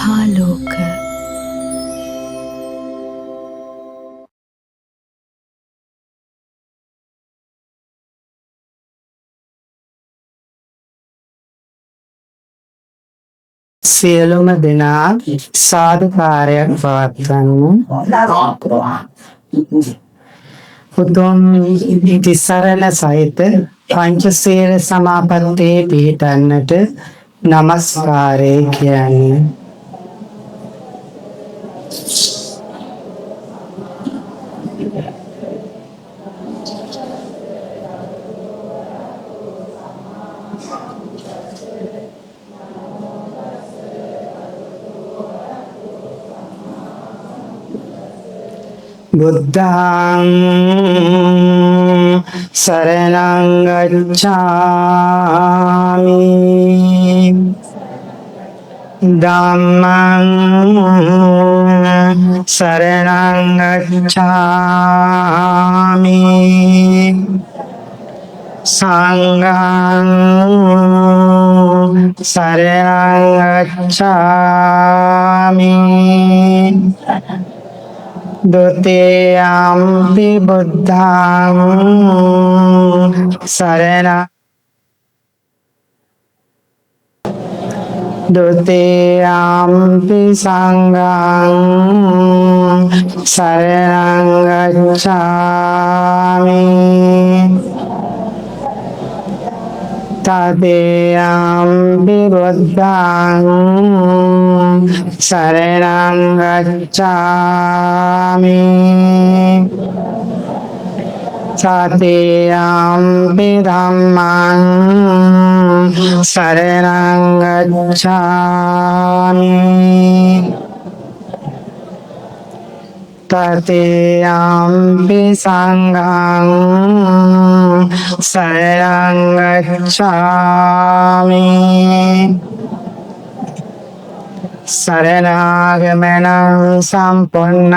කථාලෝක. සියලුම දෙනා සාදුකාරයක් පවත්වන්න. උතුම් තිසරණ සහිත පංචශීල සමාපත්තියේ පිහිටන්නට නමස්කාරය කියන්නේ. බුද්ධං සරණං ගච්ඡාමි, ධම්මං සරණං ගච්ඡාමි, සංඝං සරණං ගච්ඡාමි, ဒ ුතියම්පි බුද්ධං සරණ ဒ ුතියම්පි සංඝං සරණං ගච්ඡාමි, තදේයම්පි බුද්ධං සරණං ගච්ඡාමි, සතියම්පි ධම්මං සරණං ගච්ඡාමි, තතියම්පි සංඝං සරණං ගච්ඡාමි. සරණාගමනං සම්පුන්නං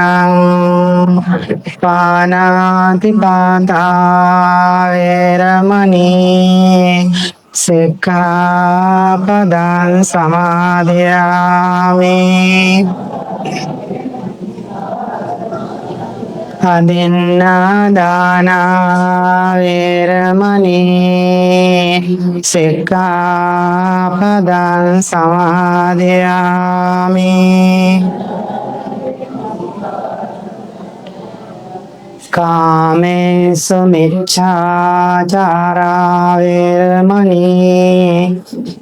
පානාති පාතා වේරමණී සික්ඛාපදං සමාදියාමි. අදින්නා දානා වේරමණී සික්ඛාපදං සමාදියාමි. කාමේසු මිච්ඡාචාරා වේරමණී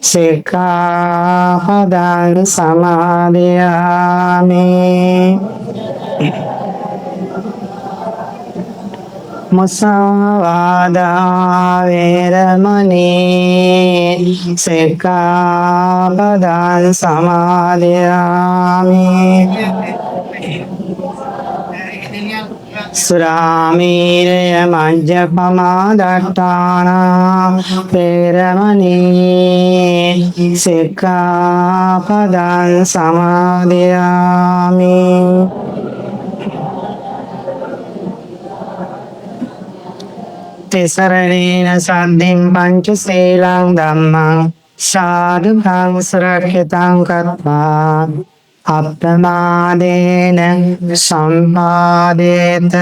සික්ඛාපදං සමාදියාමි. මුසාවාදා වේරමණී සික්ඛාපදං සමාදියාමි. සුරාමේරය මජ්ජපමා දට්ඨානා වේරමණී සික්ඛාපදං සමාදියාමි. තිසරණේන සද්ධින් පංචශීලං ධම්මං සාදුකං සුරක්ෂිතං කତ୍වා අප්‍රමාදේන සම්පාදේත.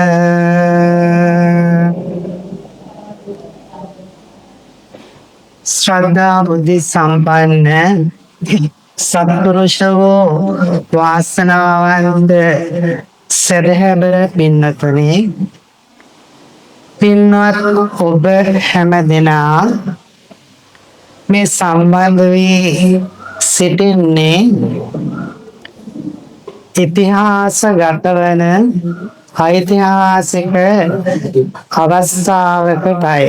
ශ්‍රද්ධා බුද්ධි සම්පන්න සත්පුරුෂ වූ වාසනාවන්ත සදහැබර පින්නතුනි, පින්වත් ඔබ හැම දෙනා මේ සම්බන්ධ වී සිටින්නේ ඉතිහාසගත වන ඓතිහාසික අවස්ථාවකටයි.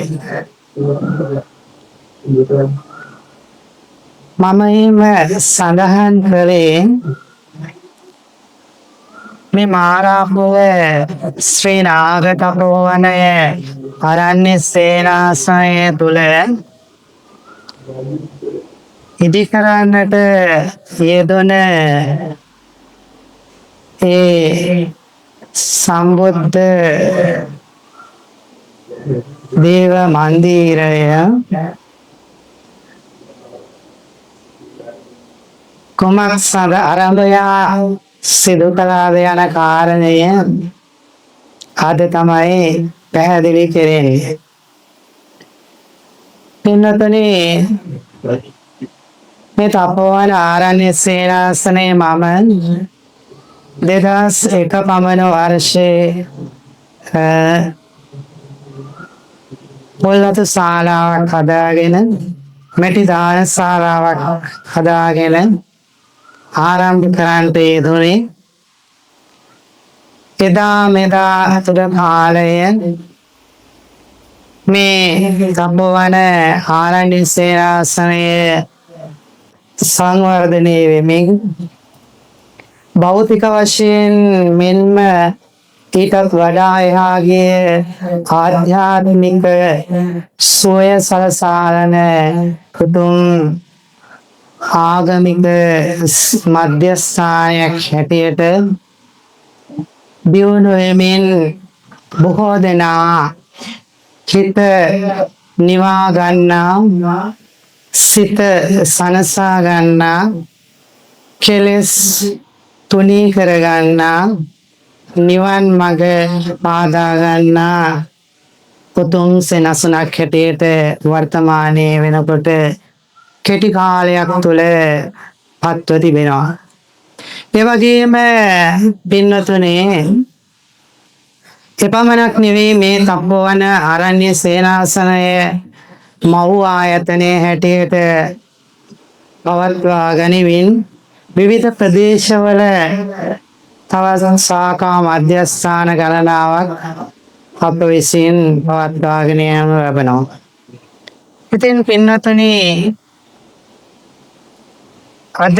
මම එහෙම සඳහන් කළේ මේ මාරාපුව ශ්‍රී නාග තපෝවනය අරණ්‍ය සේනාසනය තුල ඉදි කරන්නට යෙදුන ඒ සම්බුද්ධ දේව මන්දිරය කුමක් සඳ අරඹයා සිදු කළාද යන කාරණය අද තමයි පැහැදිලි කෙරෙන්නේ. පින්වතුනි, මේ තපෝවන ආරණ්‍ය සේනාසනයේ මම 2001 පමණ වර්ෂයේ පොල්වතු ශාලාවක් හදාගෙන, මැටි දාන ශාලාවක් හදාගෙන ආරම්භ කරන්නට යෙදුනේ. එදා මෙදා තුර කාලය මේ තපෝවන ආරණ්‍ය සේනාසනය සංවර්ධනය වෙමින් භෞතික වශයෙන් මෙන්ම ඊටත් වඩා එහා ගිය ආධ්‍යාත්මික සුවය සලසාලන උතුම් ආගමික මධ්‍යස්ථානයක් හැටියට දියුණු වෙමින් බොහෝ දෙනා හිත නිවා ගන්නා, සිත සනසා ගන්නා, කෙලෙස් තුනී කර ගන්නා, නිවන් මඟ පාදා ගන්නා උතුම් සෙනසුනක් හැටියට වර්තමානයේ වෙනකොට කෙටි කාලයක් තුළ පත්ව තිබෙනවා. ඒ වගේම පින්වතුනි, එපමණක් නෙවෙයි, මේ තපෝවන ආරණ්‍ය සේනාසනය මව් ආයතනයේ හැටියට පවත්වා ගනිමින් විවිධ ප්‍රදේශවල තවත් ශාඛා මධ්‍යස්ථාන ගණනාවක් අප විසින් පවත්වාගෙන යාම ලැබෙනවා. ඉතින් පින්වතුනි, අද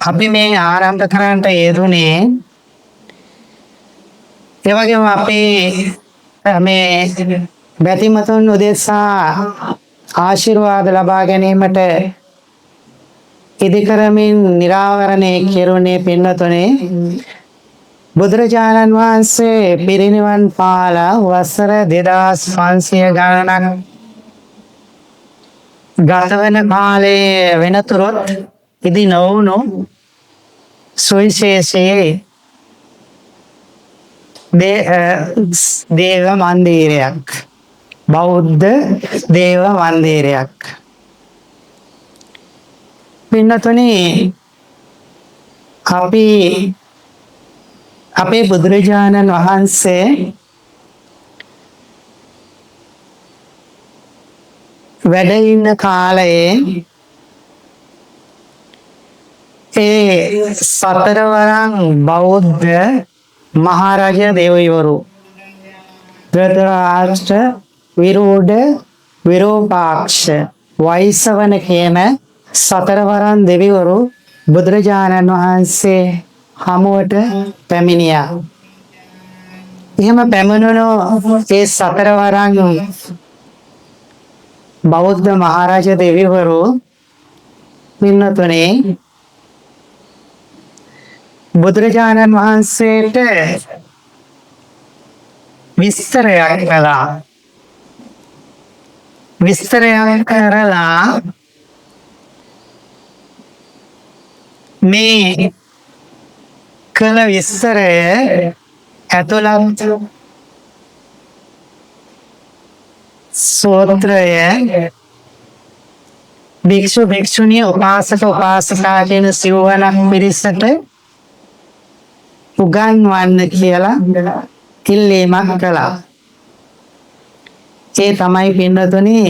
අපි මේ ආරම්භ කරන්නට යෙදුනේ, ඒ වගේම අපි මේ බැතිමතුන් උදෙසා ආශිර්වාද ලබා ගැනීමට ඉදිකරමින් නිරාවරණය කෙරුණේ පින්වතුනි, බුදුරජාණන් වහන්සේ පිරිනිවන් පාලා වසර 2500 ගණනක් ගත වෙන කාලයේ වෙනතුරුත් ඉදි නොවුණු සුවිශේෂී දේව මන්දිරයක්, බෞද්ධ දේව මන්දිරයක්. පින්නතුනි, අපි අපේ බුදුරජාණන් වහන්සේ වැඩ ඉන්න කාලයේ ඒ සතරවරන් බෞද්ධ මහරජ දෙවිවරු ධෘතරාෂ්ට්‍ර, විරූඪ, විරූපාක්ෂ, වෛසවන කියන සතරවරන් දෙවිවරු බුදුරජාණන් වහන්සේ හමුවට පැමිණියා. එහෙම පැමිණුණු ඒ සතරවරන් බෞද්ධ මහරජ දෙවිවරු පින්නතුනේ බුදුරජාණන් වහන්සේට විස්තරයක් කළා. විස්තරයක් කරලා මේ කළ විස්තරය ඇතුළත් සූත්‍රය භික්ෂු භික්ෂුණී උපාසක උපාසිකා කියන සිව්වණක් පිරිසට උගන්වන්න කියලා ඉල්ලීමක් කළා. ඒ තමයි පින්වතුනි,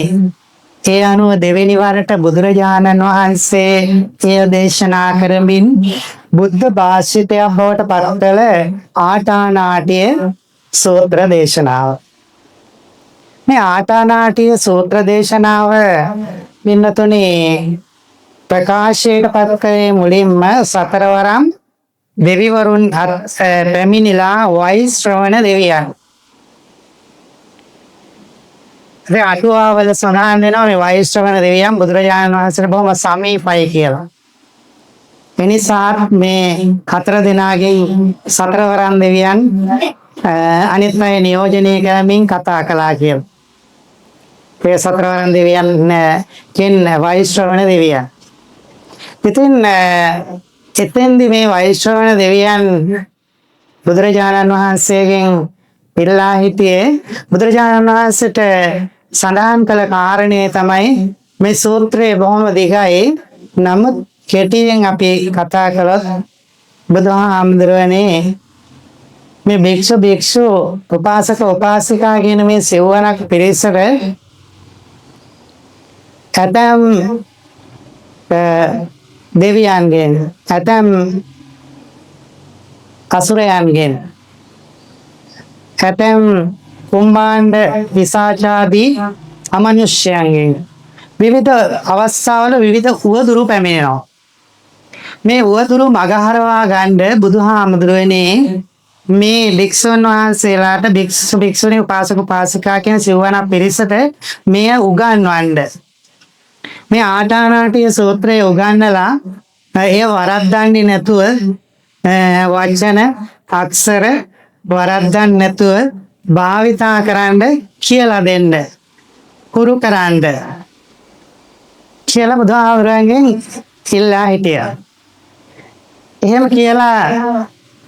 ඒ අනුව දෙවෙනි වරට බුදුරජාණන් වහන්සේ එය දේශනා කරමින් බුද්ධ භාෂිතයක් බවට පත් කළ ආටානාටිය සූත්‍ර දේශනාව. මේ ආටානාටිය සූත්‍ර දේශනාව පින්වතුනි ප්‍රකාශයට පත් කළේ මුලින්ම සතරවරම් දෙවිවරුන් පැමිණිලා වෛශ්‍රවණ දෙවියන්. ඉතින් අටුවාවල සඳහන් වෙනවා මේ වෛශ්‍රවණ දෙවියන් බුදුරජාණන් වහන්සේට බොහොම සමීපයි කියලා. එනිසා මේ හතර දෙනාගෙන් සතරවරන් දෙවියන් අනිත් අය නියෝජනය කරමින් කතා කළා කියලා. ඒ සතරවරන් දෙවියන් කියන්නේ වෛශ්‍රවණ දෙවියන්. ඉතින් එතෙන්දි මේ වෛශ්‍රවණ දෙවියන් බුදුරජාණන් වහන්සේගෙන් ඉල්ලා හිටියේ බුදුරජාණන් වහන්සේට සඳහන් කළ කාරණය තමයි මේ සූත්‍රය බොහොම දිගයි. නමුත් කෙටියෙන් අපි කතා කළොත් බුදුහාමුදුරුවනේ මේ භික්ෂු භික්ෂු උපාසක උපාසිකා කියන මේ සිව්වණක් පිරිසට ඇතැම් දෙවියන්ගෙන් ඇතැම් අසුරයන්ගෙන් ඇතැම් කුම්භාණ්ඩ පිසාචාදී අමනුෂ්‍යයන්ගෙන් විවිධ අවස්ථාවල විවිධ උවදුරු පැමිණෙනවා. මේ උවදුරු මගහරවා ගන්න බුදුහාමුදුරුවනේ මේ භික්ෂුන් වහන්සේලාට භික්ෂු භික්ෂුණී උපාසක උපාසිකා කියන සිව්වණක් පිරිසට මෙය උගන්වන්න. මේ ආටානාටිය සූත්‍රය උගන්වලා එය වරද්දන්නේ නැතුව වචන අක්ෂර වරද්දන්නේ නැතුව භාවිතා කරන්න කියලා දෙන්න. හුරු කරන්න කියලා බුදුහාමුදුරන්ගෙන් ඉල්ලා හිටියා. එහෙම කියලා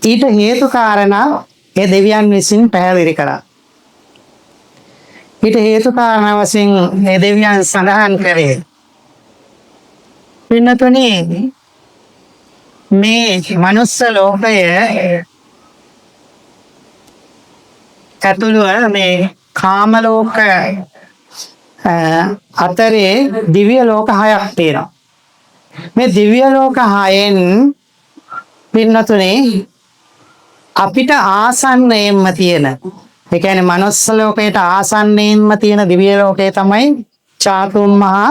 ඊට හේතු කාරණා ඒ දෙවියන් විසින් පැහැදිලි කරා. ඊට හේතු කාරණා වශයෙන් ඒ දෙවියන් සඳහන් කරේ පින්නතුනි මේ මනුස්ස ලෝකය ඇතුළුව මේ කාම ලෝක අතරේ දිව්‍ය ලෝක හයක් තියෙනවා. මේ දිව්‍ය ලෝක හයෙන් පින්නතුනේ අපිට ආසන්නයෙන්ම තියෙන, ඒ කියන්නේ මනුස්ස ලෝකයට ආසන්නයෙන්ම තියෙන දිව්‍ය ලෝකය තමයි චාතුම් මහා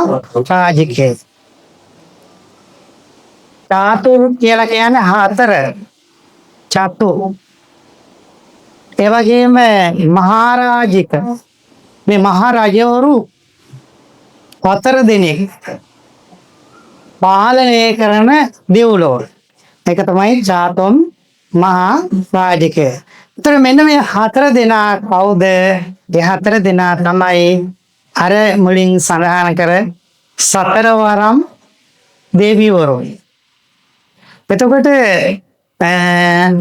රාජිකය. චාතුර් කියලා කියන්නේ හතර, චතු. ඒ වගේම මහරජික, මේ මහ රජවරු හතර දෙනෙක් පාලනය කරන දෙව්ලොව. ඒක තමයි චාතුම් මහා රාජිකය. ඒතර මෙන්න මේ හතර දෙනා කවුද? ඒ හතර දෙනා තමයි අර මුලින් සඳහන් කර සතරවරම් දෙවිවරු. එතකොට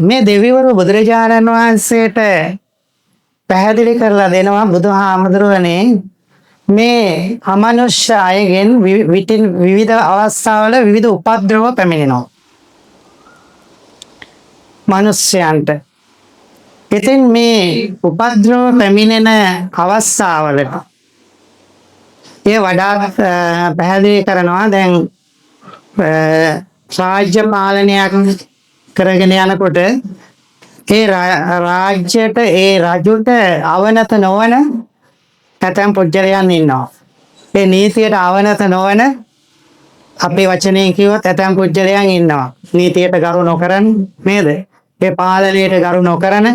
මේ දෙවිවරු බුදුරජාණන් වහන්සේට පැහැදිලි කරලා දෙනවා බුදුහාමුදුරුවනේ මේ අමනුෂ්‍ය අයගෙන් විවිධ අවස්ථාවල විවිධ උපද්‍රව පැමිණෙනවා මනුෂ්‍යයන්ට. ඉතින් මේ උපද්‍රව පැමිණෙන අවස්ථාවලට ඒ වඩාත් පැහැදිලි කරනවා. දැන් රාජ්‍ය පාලනයක් කරගෙන යනකොට ඒ රාජ්‍යයට ඒ රජුට අවනත නොවන ඇතැම් පුජ්‍යලයන් ඉන්නවා. ඒ නීතියට අවනත නොවන අපේ වචනයෙන් කිව්වොත් ඇතැම් පුජ්‍යලයන් ඉන්නවා. නීතියට ගරු නොකරන නේද? ඒ පාලනයට ගරු නොකරන,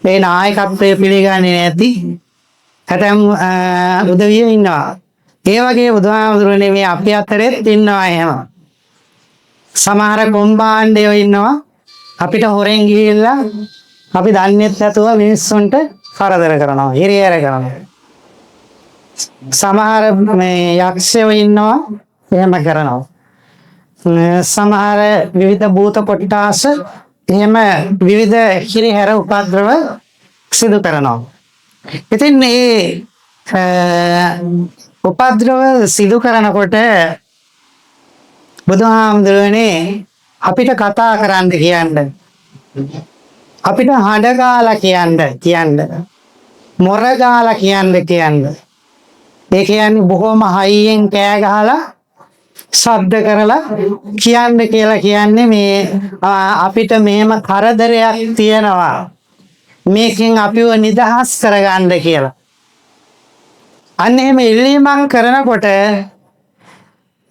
ඒ නායකත්වය පිළිගන්නේ නැති ඇතැම් උදවිය ඉන්නවා. ඒ වගේ බුදුහාමුදුරනේ මේ අපේ අතරෙත් ඉන්නවා එහෙම. සමහර කොම්බාණ්ඩයෝ ඉන්නවා අපිට හොරෙන් ගිහිල්ලා අපි දන්නේත් නැතුව මිනිස්සුන්ට කරදර කරනවා, හිරිහැර කරනවා. සමහර මේ යක්ෂයෝ ඉන්නවා එහෙම කරනවා. සමහර විවිධ භූත කොට්ටාස එහෙම විවිධ හිරිහැර උපද්‍රව සිදු කරනවා. ඉතින් මේ උපද්‍රව සිදු කරනකොට බුදුහාමුදුරනේ අපිට කතා කරන්න කියන්න, අපිට හඬ ගාලා කියන්න කියන්න, මොර ගාලා කියන්න කියන්න. ඒ කියන්නේ බොහොම හයියෙන් කෑ ගහලා ශබ්ද කරලා කියන්න කියලා කියන්නේ මේ අපිට මෙහෙම කරදරයක් තියෙනවා, මේකෙන් අපිව නිදහස් කරගන්න කියලා. අන්න එහෙම ඉල්ලීමක් කරනකොට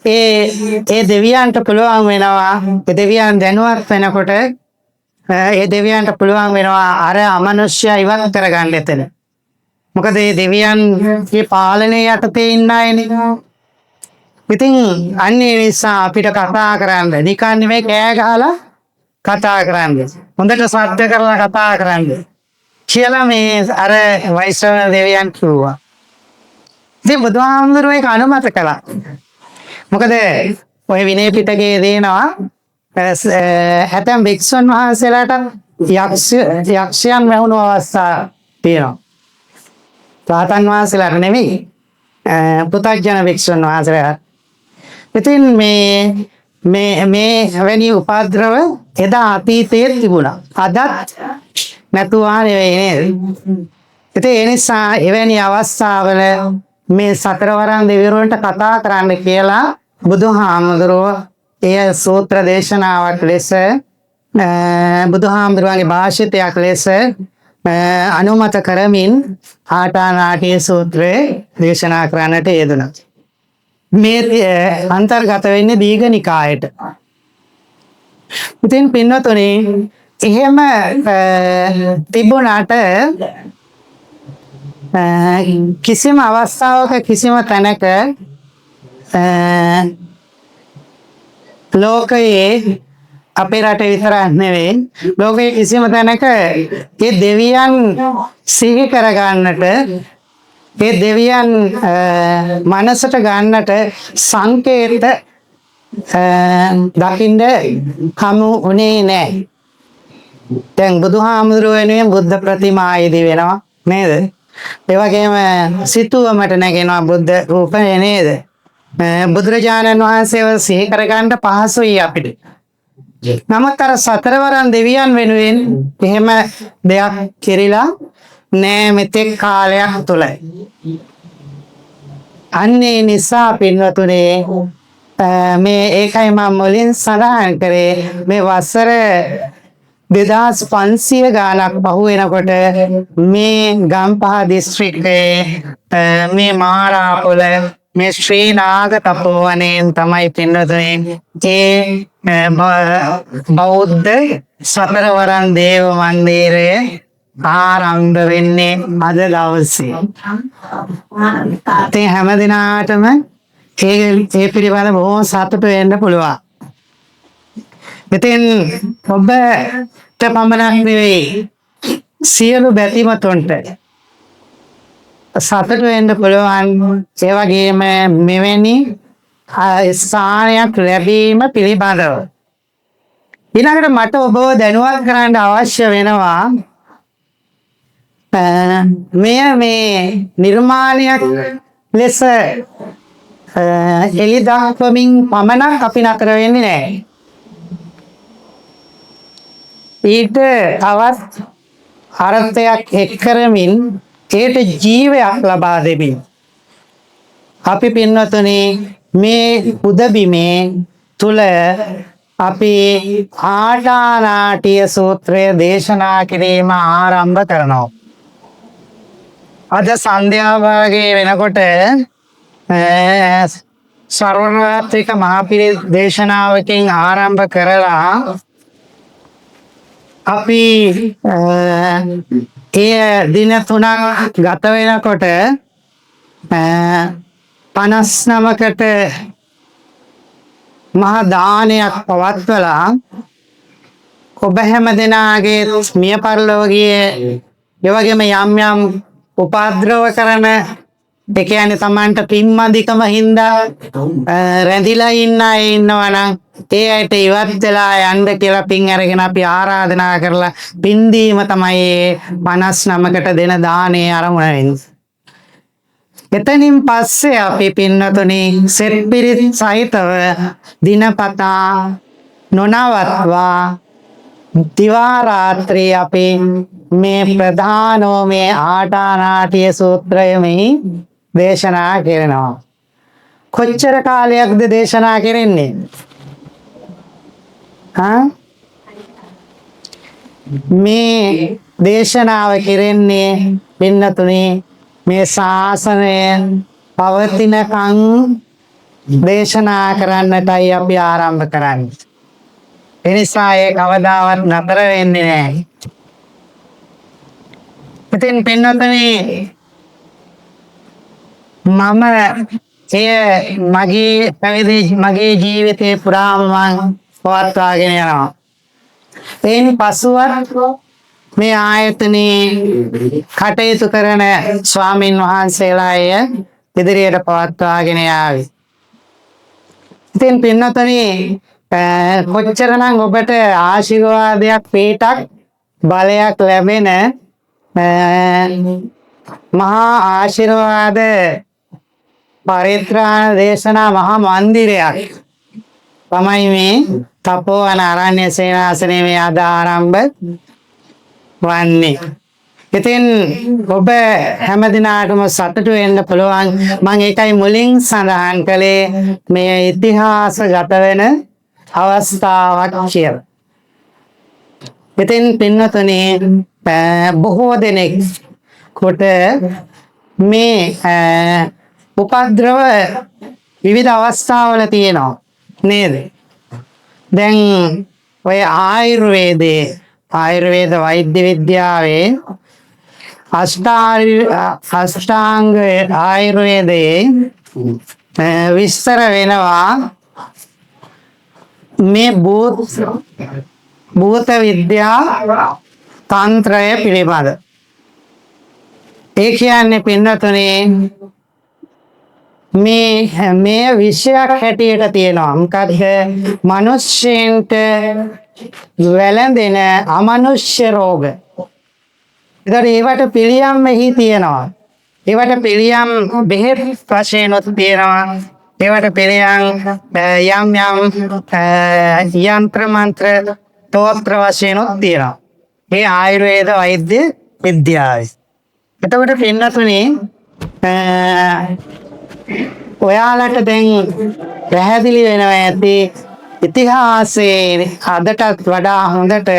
ඒ ඒ දෙවියන්ට පුළුවන් වෙනවා, ඒ දෙවියන් දැනුවත් වෙනකොට ඒ දෙවියන්ට පුළුවන් වෙනවා අර අමනුෂ්‍යය ඉවත් කරගන්න එතන. මොකද ඒ දෙවියන්ගේ පාලනය යටතේ ඉන්න අයනේ. ඉතින් අන්න ඒ නිසා අපිට කතා කරන්න නිකන් නෙමෙයි කෑ ගහලා කතා කරන්න, හොඳට ශබ්ද කරලා කතා කරන්න කියලා මේ අර වෛශ්‍රවණ දෙවියන් කිව්වා. ඉතින් බුදුහාමුදුරුවෝ ඒක අනුමත කළා. මොකද ඔය විනය පිටකයේ දෙනවා ඇතැම් භික්ෂුන් වහන්සේලාට යක්ෂයන් වැහුණු අවස්ථා තියෙනවා. රහතන් වහන්සේලාට නෙමෙයි, පෘථග්ජන භික්ෂුන් වහන්සේලාට. ඉතින් මේ මේ මේ වැනි උපද්‍රව එදා අතීතයේ තිබුණා. අදත් නැතුවා නෙවෙයි නේද? ඉතින් ඒ නිසා එවැනි අවස්ථාවල මේ සතරවරන් දෙවිවරුන්ට කතා කරන්න කියලා බුදුහාමුදුරුවෝ එය සූත්‍ර දේශනාවක් ලෙස බුදුහාමුදුරුවන්ගේ භාෂිතයක් ලෙස අනුමත කරමින් ආටානාටිය සූත්‍රය දේශනා කරන්නට යෙදුණා. මේ අන්තර්ගත වෙන්නේ දීඝනිකායට. ඉතින් පින්වතුනි, එහෙම තිබුණාට කිසිම අවස්ථාවක කිසිම තැනක ලෝකයේ, අපේ රටේ විතරක් නෙවෙයි, ලෝකයේ කිසිම තැනක ඒ දෙවියන් සිහි කරගන්නට, ඒ දෙවියන් මනසට ගන්නට සංකේත දකින්න හමු වුණේ නැහැ. දැන් බුදුහාමුදුරුවෝ වෙනුවෙන් බුද්ධ ප්‍රතිමා ඉදි වෙනවා නේද? ඒ වගේම සිතුවමට නැගෙනවා බුද්ධ රූපය නේද? බුදුරජාණන් වහන්සේව සිහි කරගන්න පහසුයි අපිට. නමුත් අර සතරවරන් දෙවියන් වෙනුවෙන් එහෙම දෙයක් කෙරිලා නෑ මෙතෙක් කාලයක් තුල. අන්න ඒ නිසා පින්වතුනේ, මේ ඒකයි මම මුලින් සඳහන් කරේ, මේ වසර 2500 ගාණක් පහු වෙනකොට මේ ගම්පහ දිස්ත්‍රික්කයේ මේ මාරාපොළ මේ ශ්‍රී නාග තපෝවනයෙන් තමයි පින්වතුනේ ඒ බෞද්ධ සතරවරන් දේව මන්දිරය ආරම්භ වෙන්නේ අද දවසේ. ඉතින් හැම දිනාටම ඒ පිළිබඳ බොහොම සතුටු වෙන්න පුළුවන්. ඉතින් ඔබට පමණක් නෙවෙයි, සියලු බැතිමතුන්ට සතුටු වෙන්න පුළුවන්. ඒ වගේම මෙවැනි ස්ථානයක් ලැබීම පිළිබඳව. ඊළඟට මට ඔබව දැනුවත් කරන්න අවශ්‍ය වෙනවා, මෙය මේ නිර්මාණයක් ලෙස එලි දක්වමින් පමණක් අපි නතර වෙන්නේ නැහැ. ඊට තවත් අර්ථයක් එක් කරමින් ඒට ජීවයක් ලබා දෙමින් අපි පින්වතුනි මේ පුදබිමේ තුල අපි ආටානාටිය සූත්‍රය දේශනා කිරීම ආරම්භ කරනවා. අද සන්ධ්‍යා භාගයේ වෙනකොට සර්වරාත්‍රික මහා පිරිත් දේශනාවකින් ආරම්භ කරලා අපි එය දින 3ක් ගත වෙනකොට 59කට මහා දානයක් පවත්වලා ඔබ හැම දෙනාගේ මිය පරලෝකීය, ඒ වගේම යම් යම් උපද්‍රව කරන, ඒ කියන්නේ Tamanට පින්මදිකම හින්දා රැඳිලා ඉන්න අය ඉන්නවා නම් ඒ අයට ඉවත් වෙලා යන්න කියලා පින් අරගෙන අපි ආරාධනා කරලා පින් දීම තමයි ඒ 59කට දෙන දානේ අරමුණ වෙන්නේ. එතනින් පස්සේ අපි පින්වතුනි සෙත් පිරිත් සහිතව දිනපතා නොනවත්වා දිවා රාත්‍රී අපි මේ ප්‍රධානෝ මේ ආටානාටිය සූත්‍රය මෙහි දේශනා කරනවා. කොච්චර කාලයක්ද දේශනා කරන්නේ? හා, මේ දේශනාව කෙරෙන්නේ පින්නතුනේ මේ ශාසනය පවතිනකන් දේශනා කරන්නටයි අපි ආරම්භ කරන්නේ. ඒ නිසා ඒ කවදාවත් නතර වෙන්නේ නැහැ. ඉතින් පින්වතුනි, මම එය මගේ පැවිදි මගේ ජීවිතේ පුරාම මං පවත්වාගෙන යනවා. එයින් පසුවත් මේ ආයතනයේ කටයුතු කරන ස්වාමින් වහන්සේලා එය ඉදිරියට පවත්වාගෙන යාවි. ඉතින් පින්වත්නි, කොච්චරනම් ඔබට ආශිර්වාදයක්, පීඨක්, බලයක් ලැබෙන මහා ආශිර්වාද පරිත්‍රාණ දේශනා මහා මන්දිරයක් තමයි මේ තපෝවන අරණ්‍ය සේනාසනයේ මේ අද ආරම්භ වන්නේ. ඉතින් ඔබ හැම දිනාටම සතුටු වෙන්න පුළුවන්. මම ඒකයි මුලින් සඳහන් කළේ මේ ඉතිහාසගත වෙන අවස්ථාවක් කියලා. ඉතින් පින්වතුනි, බොහෝ දෙනෙක් කොට මේ උපද්‍රව විවිධ අවස්ථාවල තියෙනවා නේද? දැන් ඔය ආයුර්වේදයේ, ආයුර්වේද වෛද්‍ය විද්‍යාවේ අෂ්ටාංග ආයුර්වේදයේ විස්තර වෙනවා මේ භූත විද්‍යා තන්ත්‍රය පිළිබඳ. ඒ කියන්නේ පින්වතුනි, මේ මේ විෂයක් හැටියට තියෙනවා. මොකද්ද? මිනිස්සුන්ට වැළඳෙන අමනුෂ්‍ය රෝග. ඒතර ඒවට පිළියම් මෙහි තියෙනවා. ඒවට පිළියම් බෙහෙත් වශයෙන් උත් තියෙනවා. ඒවට පිළියම් යම් යම් යන්ත්‍ර මන්ත්‍ර තෝත්‍ර වශයෙන් උත් තියෙනවා. මේ ආයුර්වේද වෛද්‍ය විද්‍යාවේ. එතකොට පින්වතුනි, ඔයාලට දැන් පැහැදිලි වෙනවා ඇති ඉතිහාසයේ අදටත් වඩා හොඳට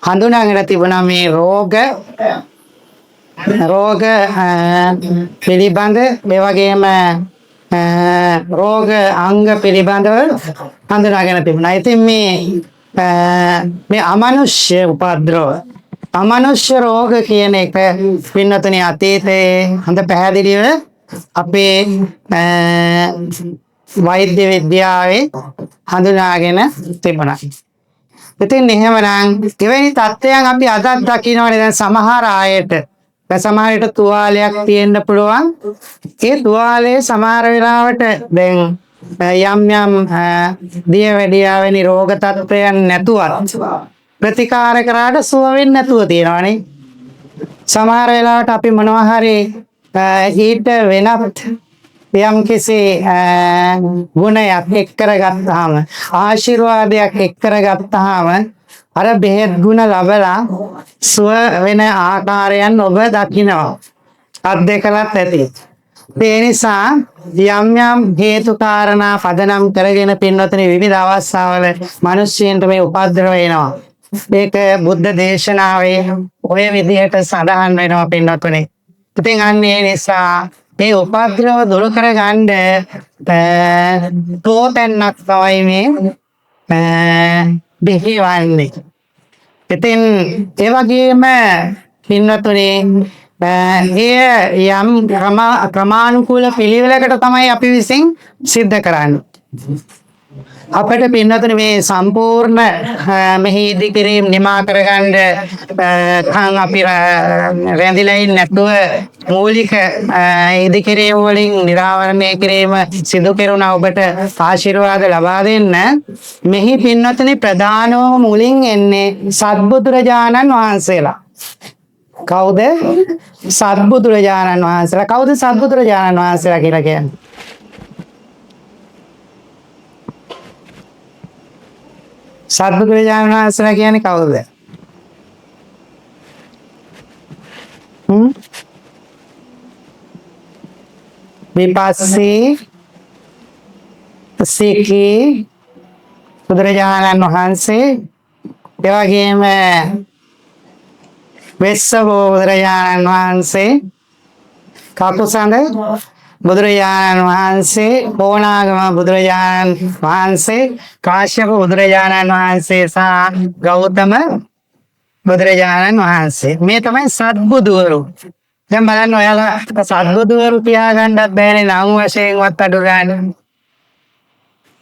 හඳුනාගෙන තිබුණා මේ රෝග රෝග පිළිබඳ, ඒ වගේම රෝග අංග පිළිබඳව හඳුනාගෙන තිබුණා. ඉතින් මේ මේ අමනුෂ්‍ය උපද්‍රව, අමනුෂ්‍ය රෝග කියන එක පින්වතුනි අතීතයේ හොඳ පැහැදිලිව අපේ වෛද්‍ය විද්‍යාවේ හඳුනාගෙන තිබුණා. ඉතින් එහෙමනම් එවැනි තත්ත්වයන් අපි අදත් දකින්නවනේ. දැන් සමහර අයට, දැන් සමහර විට තුවාලයක් තියෙන්න පුළුවන්. ඒ තුවාලයේ සමහර වෙලාවට දැන් යම් යම් දියවැඩියා වැනි රෝග තත්ත්වයන් නැතුවත් ප්‍රතිකාර කරාට සුව වෙන්නේ නැතුව තියෙනවනේ. සමහර වෙලාවට අපි මොනවා හරි ඊට වෙනත් යම් කිසි ගුණයක් එක් කරගත්තාම, ආශිර්වාදයක් එක් කරගත්තාම අර බෙහෙත් ගුණ ලබලා සුව වෙන ආකාරයන් ඔබ දකිනවා. අත්දැකලත් ඇති. ඒ නිසා යම් යම් හේතු කාරණා පදනම් කරගෙන පින්වතුනි විවිධ අවස්ථාවල මිනිස්සුන්ට මේ උපද්‍රව එනවා. ඒක බුද්ධ දේශනාවේ ඔය විදිහට සඳහන් වෙනවා පින්වතුනි. ඉතින් අන්න ඒ නිසා මේ උපද්‍රව දුරු කරගන්න තෝතැන්නක් තමයි මේ බිහිවන්නේ. ඉතින් ඒ වගේම පින්වතුනි, එය යම් ක්‍රමානුකූල පිළිවෙලකට තමයි අපි විසින් සිද්ධ කරන්නේ. අපිට පින්වතුනි මේ සම්පූර්ණ මෙහි ඉදිකිරීම නිමා කරගන්න කන් අපි රැඳිලා ඉන්නේ නැතුව මූලික ඉදිකිරීම වලින් නිරාවරණය කිරීම සිදු කෙරුණා ඔබට ආශිර්වාද ලබා දෙන්න. මෙහි පින්වතුනි ප්‍රධානව මුලින් එන්නේ සත්බුදුරජාණන් වහන්සේලා. කවුද? සත්බුදුරජාණන් වහන්සේලා. කවුද සත්බුදුරජාණන් වහන්සේලා කියලා කියන්නේ? සත්බුදුරජාණන් වහන්සේලා කියන්නේ කවුද? විපස්සී සිකී බුදුරජාණන් වහන්සේ, ඒ වගේම වෙස්සබෝ බුදුරජාණන් වහන්සේ, කකුසඳ බුදුරජාණන් වහන්සේ, කොණාගම බුදුරජාණන් වහන්සේ, කාශ්‍යප බුදුරජාණන් වහන්සේ සහ ගෞතම බුදුරජාණන් වහන්සේ. මේ තමයි සත්බුදුවරු. දැන් බලන්න ඔයාලා සත්බුදුවරු තියාගන්නත් බෑනේ නම් වශයෙන්වත් අඩු ගන්න.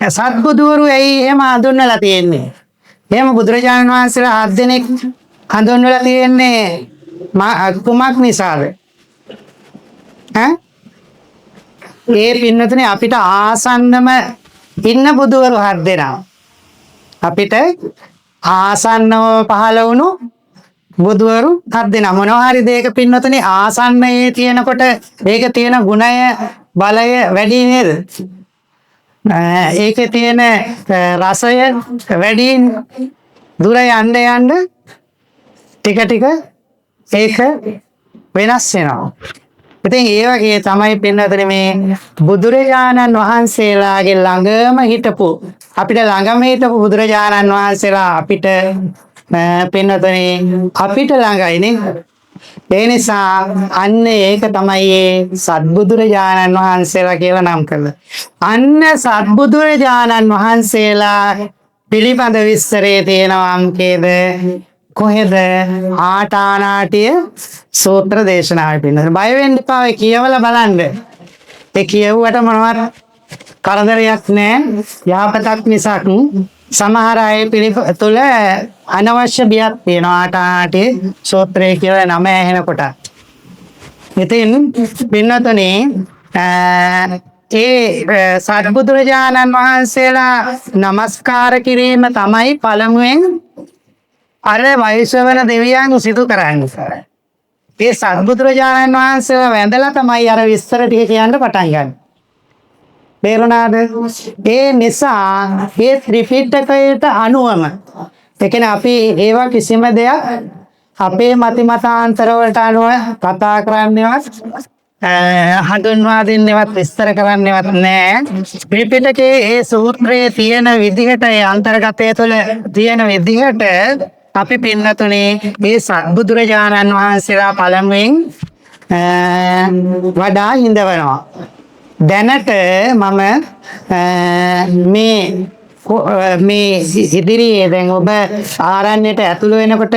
සත්බුදුවරු ඇයි එහෙම හඳුන්වලා තියෙන්නේ? එහෙම බුදුරජාණන් වහන්සේලා හත් දෙනෙක් හඳුන්වලා තියෙන්නේ කුමක් නිසාද? ඈ? ඒ පින්නතුනේ අපිට ආසන්නම ඉන්න බුදුවරු හත් දෙනා. අපිට ආසන්නව පහළ වුණු බුදුවරු හත් දෙනා. මොනවා හරි දෙයක පින්වතුනි ආසන්නයේ තියෙනකොට ඒක තියෙන ගුණය බලය වැඩි නේද? ඒකේ තියෙන රසය වැඩි. දුර යන්න යන්න ටික ටික ඒක වෙනස් වෙනවා. ඉතින් ඒ වගේ තමයි පින්වතුනි මේ බුදුරජාණන් වහන්සේලාගේ ළඟම හිටපු අපිට ළඟම හිටපු බුදුරජාණන් වහන්සේලා අපිට පින්වතුනි අපිට ළඟයි නේ. ඒ නිසා අන්න ඒක තමයි ඒ සත්බුදුරජාණන් වහන්සේලා කියලා නම් කළා. අන්න සත්බුදුරජාණන් වහන්සේලා පිළිබඳ විස්තරේ තියෙනවා අංකේද කොහෙද? ආටානාටිය සූත්‍ර දේශනාවේ පින්නது. බය වෙන්න එපා, ඔය කියවලා බලන්න. ඒ කියවුවට මොනවත් කරදරයක් නෑ, යහපතක් මිසක්. සමහර අය තුල අනවශ්‍ය බියක් තියෙනවා ආටානාටිය සූත්‍රය කියලා නම ඇහෙනකොට. ඉතින් පින්වතුනි ඒ සත්බුදුරජාණන් වහන්සේලා නමස්කාර කිරීම තමයි පළමුවෙන් අර වෛශ්‍රවණ දෙවියන් සිදු කරන්නේ. ඒ සත්බුදුරජාණන් වහන්සේලා වැඳලා තමයි අර විස්තර ටික කියන්න පටන් ගන්නේ. තේරුණාද? ඒ නිසා මේ ත්‍රිපිටකයට අනුවම, ඒ කියන්නේ අපි ඒවා කිසිම දෙයක් අපේ මති මතාන්තර වලට අනුව කතා කරන්නේවත් හඳුන්වා දෙන්නේවත් විස්තර කරන්නේවත් නෑ. ත්‍රිපිටකයේ ඒ සූත්‍රයේ තියෙන විදිහට, ඒ අන්තර්ගතය තුළ තියෙන විදිහට අපි පින්නතුනේ මේ සත්බුදුරජාණන් වහන්සේලා පළමුවෙන් වඩා හිඳවනවා. දැනට මම මේ මේ ඉදිරියේ දැන් ඔබ ආරණ්‍යයට ඇතුළු වෙනකොට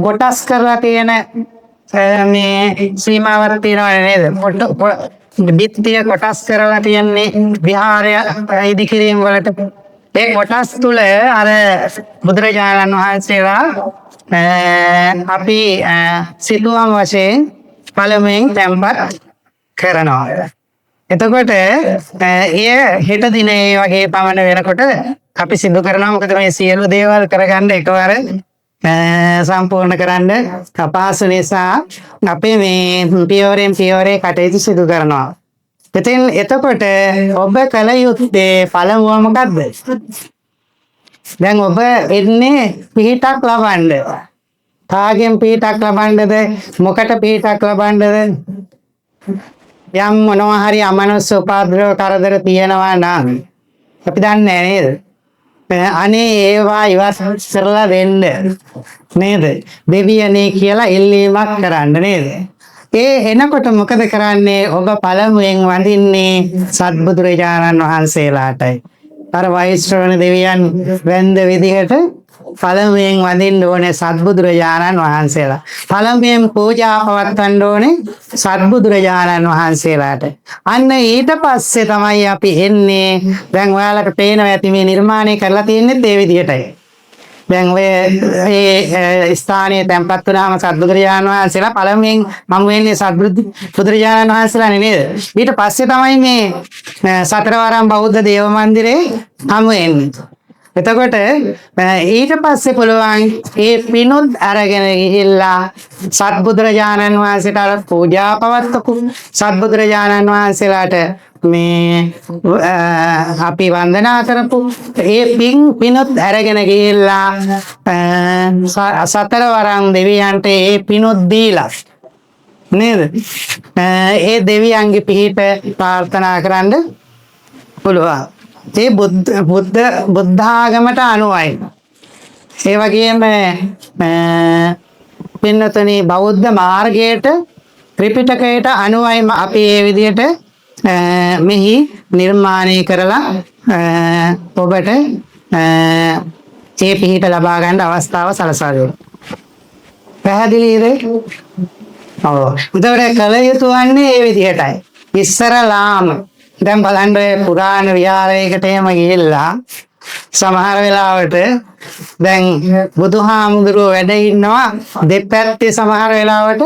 කොටස් කරලා තියෙන මේ සීමාවක් තියෙනවා නේද? බිත්තිය කොටස් කරලා තියෙන්නේ විහාරය ඉදිකිරීම වලට. ඒ කොටස් තුල අර බුදුරජාණන් වහන්සේලා අපි සිතුවම් වශයෙන් පළමුවෙන් තැන්පත් කරනවා. එතකොට එය හෙට දිනේ වගේ පමණ වෙනකොට අපි සිදු කරනවා. මොකද මේ සියලු දේවල් කරගන්න එකවර සම්පූර්ණ කරන්න අපහසු නිසා අපි මේ පියවරෙන් පියවරේ කටයුතු සිදු කරනවා. ඉතින් එතකොට ඔබ කළ යුත්තේ පළමුව මොකද්ද? දැන් ඔබ එන්නේ පිහිටක් ලබන්න. කාගෙන් පිහිටක් ලබන්නද? මොකට පිහිටක් ලබන්නද? යම් මොනවා හරි අමනුෂ්‍ය උපද්‍රව කරදර තියෙනවා නම් අපි දන්නේ නෑ නේද? අනේ ඒවා ඉවත් කරලා දෙන්න නේද? දෙවියනේ කියලා ඉල්ලීමක් කරන්න නේද? ඒ එනකොට මොකද කරන්නේ? ඔබ පළමුවෙන් වඳින්නේ සත්බුදුරජාණන් වහන්සේලාටයි. අර වෛශ්‍රවණ දෙවියන් වැන්ද විදිහට පළමුවෙන් වඳින්න ඕනේ සත්බුදුරජාණන් වහන්සේලා. පළමුවෙන් පූජා පවත්වන්න ඕනේ සත්බුදුරජාණන් වහන්සේලාට. අන්න ඊට පස්සේ තමයි අපි එන්නේ. දැන් ඔයාලට පේනවා ඇති මේ නිර්මාණය කරලා තියෙන්නේ ඒ විදිහටයි. දැන් ඔය ඒ ස්ථානයේ තැන්පත් වුණාම සත්බුදුරජාණන් වහන්සේලා පළමුවෙන් මම වෙන්නේ සත්බුදුරජාණන් වහන්සේලානේ නේද? ඊට පස්සේ තමයි මේ සතරවරම් බෞද්ධ දේව මන්දිරේ හමු වෙන්නේ. එතකොට ඊට පස්සේ පුළුවන් ඒ පිනුත් අරගෙන ගිහිල්ලා සත්බුදුරජාණන් වහන්සේට අර පූජා පවත්වපු සත්බුදුරජාණන් වහන්සේලාට මේ අපි වන්දනා කරපු ඒ පිනුත් අරගෙන ගිහිල්ලා සතරවරම් දෙවියන්ට ඒ පිනුත් දීලා නේද? ඒ දෙවියන්ගේ පිහිට ප්‍රාර්ථනා කරන්න පුළුවන්. ඒ බුද්ධ බුද්ධ බුද්ධාගමට අනුවයි. ඒ වගේම පින්නතුනි බෞද්ධ මාර්ගයට ත්‍රිපිටකයට අනුවයි අපි ඒ විදිහට මෙහි නිර්මාණය කරලා ඔබට ඒ පිහිට ලබා ගන්න අවස්ථාව සලසා දෙනවා. පැහැදිලිද? ඔව්. එතකොට කළ යුතු වන්නේ ඒ විදිහටයි. ඉස්සරලාම දැන් බලන්න ඔය පුරාණ විහාරයකට එහෙම ගිහිල්ලා සමහර වෙලාවට දැන් බුදුහාමුදුරුවෝ වැඩ ඉන්නවා දෙපැත්තේ සමහර වෙලාවට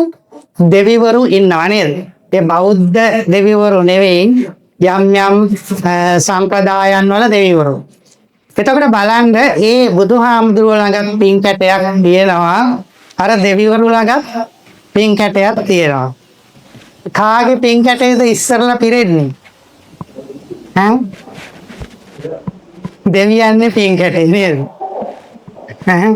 දෙවිවරු ඉන්නවා නේද? ඒ බෞද්ධ දෙවිවරු නෙවෙයි, යම් යම් සම්ප්‍රදායන් වල දෙවිවරු. එතකොට බලන්න ඒ බුදුහාමුදුරුවෝ ළඟ පින් කැටයක් තියෙනවා. අර දෙවිවරු ළඟ පින් කැටයක් තියෙනවා. කාගේ පින් කැටේද ඉස්සරලා පිරෙන්නේ? ඈ? දෙවියන්නේ පින් කැටේ නේද? ඈ?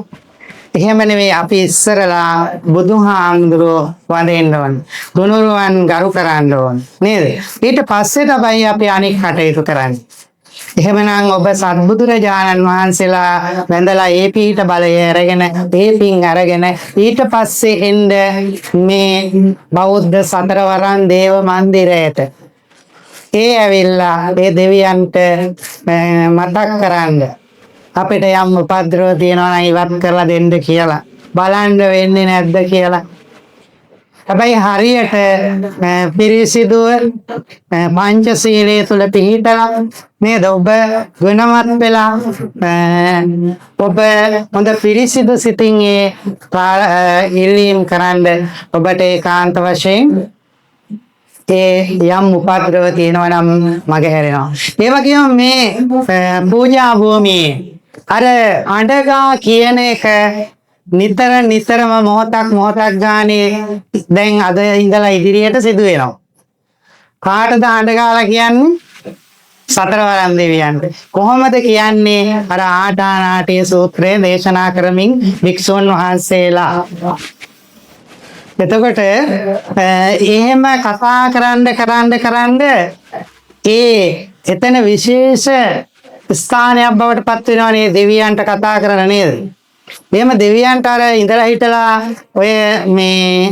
එහෙම නෙවෙයි, අපි ඉස්සරලා බුදුහාමුදුරුවෝ වඳින්න ඕන. ගුණරුවන් ගරු කරන්න ඕන නේද? ඊට පස්සේ තමයි අපි අනික් කටයුතු කරන්නේ. එහෙමනම් ඔබ සත්බුදුරජාණන් වහන්සේලා වැඳලා ඒ පීඨ බලය අරගෙන, ඒ පින් අරගෙන, ඊට පස්සේ එන්න මේ බෞද්ධ සතරවරන් දේව මන්දිරයට. ඒ ඇවිල්ලා ඒ දෙවියන්ට මතක් කරන්න අපිට යම් උපද්‍රව තියෙනවා නම් ඉවත් කරලා දෙන්න කියලා. බලන්න වෙන්නේ නැද්ද කියලා. හැබැයි හරියට පිරිසිදුව පංචශීලයේ තුල පිහිටලා නේද, ඔබ ගුණවත් වෙලා, ඔබ හොඳ පිරිසිදු සිතින් ඒ ඉල්ලීම් කරන්න, ඔබට ඒකාන්ත වශයෙන් ඒ යම් උපද්‍රව තියෙනවා නම් මග හැරෙනවා. ඒ වගේම මේ පූජා භූමියේ අර අඬගා කියන එක නිතර නිතරම මොහොතක් මොහොතක් ගානේ දැන් අද ඉඳලා ඉදිරියට සිදු වෙනවා. කාටද අඬගාලා කියන්නේ? සතරවරන් දෙවියන්ට. කොහොමද කියන්නේ? අර ආටානාටිය සූත්‍රය දේශනා කරමින් භික්ෂුන් වහන්සේලා. එතකොට එහෙම කතා කරන්න කරන්න කරන්න ඒ එතන විශේෂ ස්ථානයක් බවට පත් වෙනවනේ දෙවියන්ට කතා කරන නේද? එහෙම දෙවියන්ට අර ඉඳලා හිටලා ඔය මේ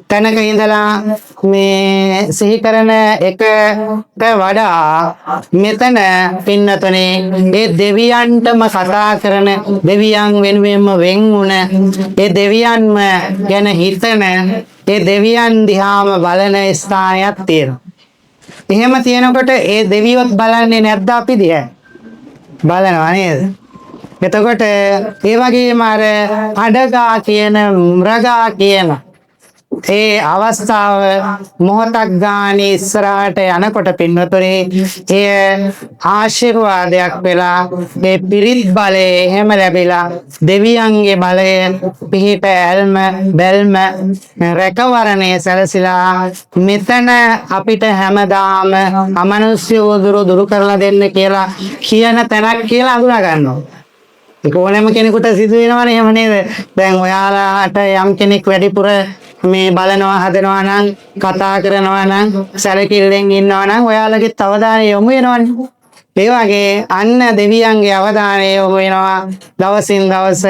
තැනක ඉඳලා මේ සිහි කරන එකට වඩා මෙතන පින්නතුනේ ඒ දෙවියන්ටම කතා කරන, දෙවියන් වෙනුවෙන්ම වෙන් වුණ, ඒ දෙවියන්ම ගැන හිතන, ඒ දෙවියන් දිහාම බලන ස්ථානයක් තියෙනවා. එහෙම තියෙනකොට ඒ දෙවියොත් බලන්නේ නැද්ද අපි දිහා? බලනවා නේද? එතකොට ඒ වගේම අර අඩගා කියන, මෘගා කියන ඒ අවස්ථාව මොහොතක් ගානේ ඉස්සරහට යනකොට පින්වතුනි, එය ආශිර්වාදයක් වෙලා මේ පිරිත් බලය එහෙම ලැබිලා දෙවියන්ගේ බලය පිහිට ඇල්ම බැල්ම රැකවරණය සැලසිලා මෙතන අපිට හැමදාම අමනුෂ්‍ය උදුරු දුරු කරලා දෙන්න කියලා කියන තැනක් කියලා අඳුනා ගන්නවා. ඒක ඕනෑම කෙනෙකුට සිදු වෙනවනේ, එහෙම නේද? දැන් ඔයාලාට යම් කෙනෙක් වැඩිපුර මේ බලනවා හදනවා නම්, කතා කරනවා නම්, සැලකිල්ලෙන් ඉන්නවා නම් ඔයාලගේ අවධානය යොමු වෙනවනේ. ඒ වගේ අන්න දෙවියන්ගේ අවධානය යොමු වෙනවා දවසින් දවස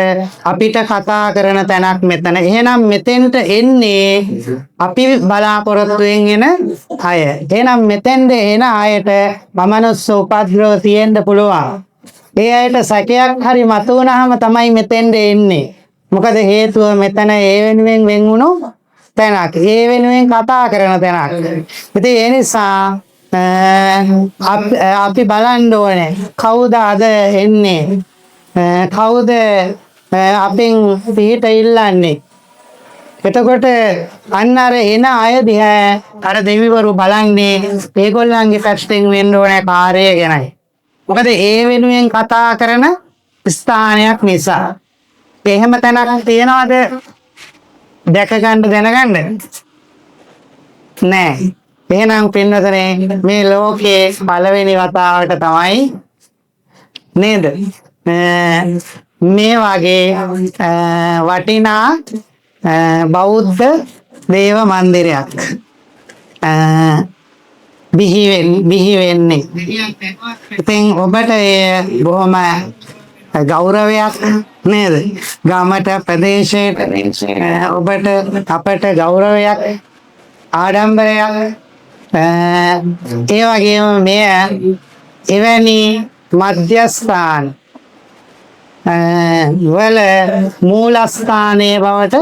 අපිට කතා කරන තැනක් මෙතන. එහෙනම් මෙතෙන්ට එන්නේ අපි බලාපොරොත්තුවෙන් එන අය. එහෙනම් මෙතෙන්ට එන අයට මමනුස්ස උපද්‍රව තියෙන්න පුළුවන්. ඒ අයට සැකයක් හරි මතුවනහම තමයි මෙතෙන්ට එන්නේ. මොකද හේතුව මෙතන ඒ වෙනුවෙන් වෙන් වුණු තැනක්. ඒ වෙනුවෙන් කතා කරන තැනක්. ඉතින් ඒ නිසා අපි බලන්න ඕනේ කවුද අද එන්නේ? කවුද අපෙන් පිහිට ඉල්ලන්නේ? එතකොට අන්න අර එන අය දිහා අර දෙවිවරු බලන්නේ ඒගොල්ලන්ගේ පැත්තෙන් වෙන්න ඕනේ කාර්යය ගැනයි. මොකද ඒ වෙනුවෙන් කතා කරන ස්ථානයක් නිසා. එහෙම තැනක් තියනවද දැක ගන්න දැනගන්න? නෑ. එහෙනම් පින්වතුනි, මේ ලෝකේ පළවෙනි වතාවට තමයි නේද මේ වගේ වටිනා බෞද්ධ දේව මන්දිරයක් බිහි වෙන්නේ. ඉතින් ඔබට එය බොහොම ගෞරවයක් නේද? ගමට, ප්‍රදේශයට, ඔබට අපට ගෞරවයක්, ආඩම්බරයක්. ඒ වගේම මෙය එවැනි මධ්‍යස්ථාන වල මූලස්ථානයේ බවට,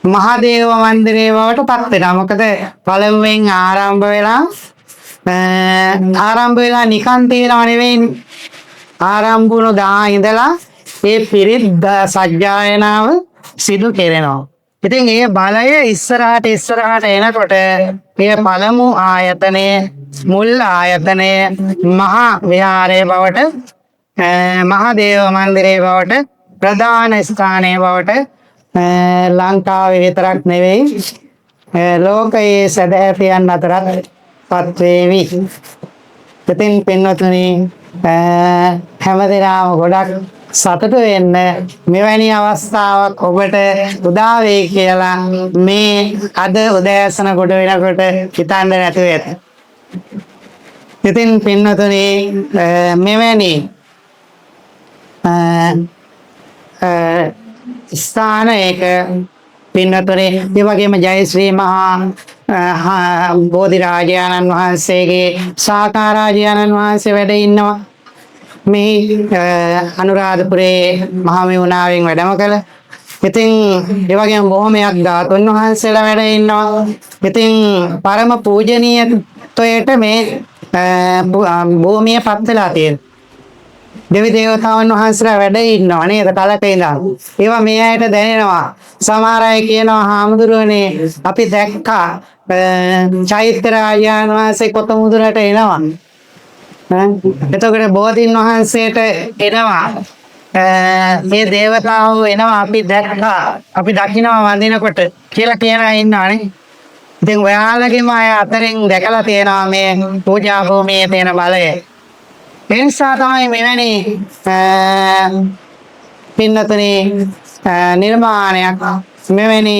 මහදේව මන්දිරයේ බවට පත් වෙනවා. මොකද පළමුවෙන් ආරම්භ වෙලා නිකන් තියෙනව නෙවෙයිනේ. ආරම්භ වුණු දා ඉඳලා ඒ පිරිත් සජ්ජායනාව සිදු කෙරෙනවා. ඉතින් ඒ බලය ඉස්සරහට ඉස්සරහට එනකොට ඒ පළමු ආයතනය මුල් ආයතනය මහා විහාරය බවට, මහා දේව මන්දිරය බවට, ප්‍රධාන ස්ථානය බවට ලංකාවේ විතරක් නෙවෙයි ලෝකයේ සැදැහැතියන් අතරත් පත් වේවි. ඉතින් පින්වතුනි, හැමදෙනාම ගොඩක් සතුටු වෙන්න මෙවැනි අවස්ථාවක් ඔබට උදා වෙයි කියලා මේ අද උදෑසන ගොඩ වෙනකොට හිතන්න නැතුව ඇත. ඉතින් පින්වතුනි, මෙවැනි ස්ථානයක පින්වතුනි, ඒ වගේම ජයශ්‍රී මහා බෝධිරාජානන් වහන්සේගේ සාකාරාජානන් වහන්සේ වැඩ ඉන්නවා. මේ අනුරාධපුරයේ මහමෙවුනාවෙන් වැඩම කළ. ඉතින් ඒ වගේම බොහොමයක් ධාතුන් වහන්සේලා වැඩ ඉන්නවා. ඉතින් පරම පූජනීයත්වයට මේ භූමිය පත් වෙලා තියෙනවා. දෙවි දේවතාවුන් වහන්සේලා වැඩ ඉන්නවා නේද කලක ඉඳන්. ඒවා මේ අයට දැනෙනවා. සමහර අය කියනවා, හාමුදුරුවනේ, අපි දැක්කා චෛත්‍ය රාජාන වහන්සේ කොත මුදුනට එනවා. එතකොට බෝධීන් වහන්සේට එනවා. මේ දේවතාවෝ එනවා, අපි දැක්කා. අපි දකිනවා වඳිනකොට කියලා කියන අය ඉන්නවානේ. ඉතින් ඔයාලගේම අය අතරින් දැකලා තියෙනවා මේ පූජා භූමියේ තියෙන බලය. ඒ නිසා තමයි මෙවැනි පින්නතුනි නිර්මාණයක්, මෙවැනි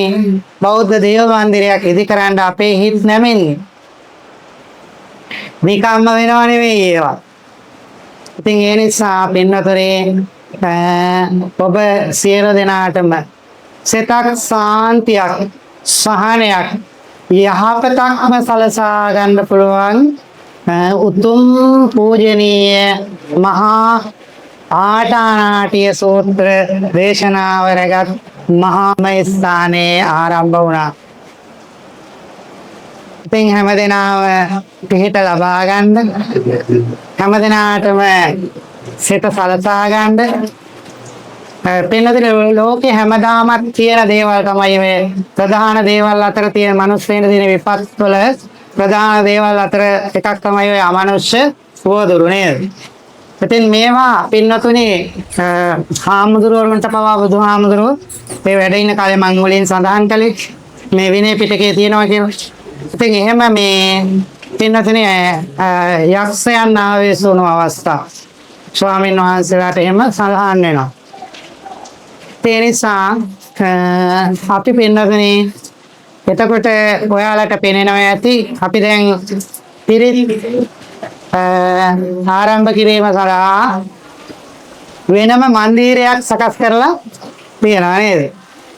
බෞද්ධ දේව මන්දිරයක් ඉදි කරන්න අපේ හිත් නැමෙන්නේ. නිකම්ම වෙනව නෙවෙයි ඒවා. ඉතින් ඒ නිසා පින්නතුනි, ඔබ සියලු දෙනාටම සිතක් සාන්තියක්, සහනයක්, යහපතක්ම සලසා ගන්න පුළුවන් උතුම් පූජනීය මහා ආටානාටිය සූත්‍ර දේශනාව රැගත් මහාම ස්ථානයේ ආරම්භ වුණා. ඉතින් හැමදෙනාම පිහිට ලබා ගන්න, හැමදෙනාටම සිත සලසා ගන්න. පින්නතුනි, ලෝකේ හැමදාමත් තියෙන දේවල් තමයි මේ ප්‍රධාන දේවල් අතර තියෙන මනුස්සයන් තියෙන විපත් වල ප්‍රධාන දේවල් අතර එකක් තමයි ඔය අමනුෂ්‍ය උවදුරු නේද? ඉතින් මේවා පින්නතුනි, හාමුදුරුවරුන්ට පවා බුදුහාමුදුරුවෝ මේ වැඩ ඉන්න කාලේ මං වලින් සඳහන් කළේ මේ විනය පිටකේ තියෙනවා කියලා. ඉතින් එහෙම මේ පින්නතුනි, යක්ෂයන් ආවේශ වුණු අවස්ථා ස්වාමීන් වහන්සේලාට එහෙම සඳහන් වෙනවා. ඒ නිසා අපි පින්නතුනි, එතකොට ඔයාලට පෙනෙනවා ඇති අපි දැන් පිරිත් ආරම්භ කිරීම සඳහා වෙනම මන්දිරයක් සකස් කරලා තියෙනවා නේද?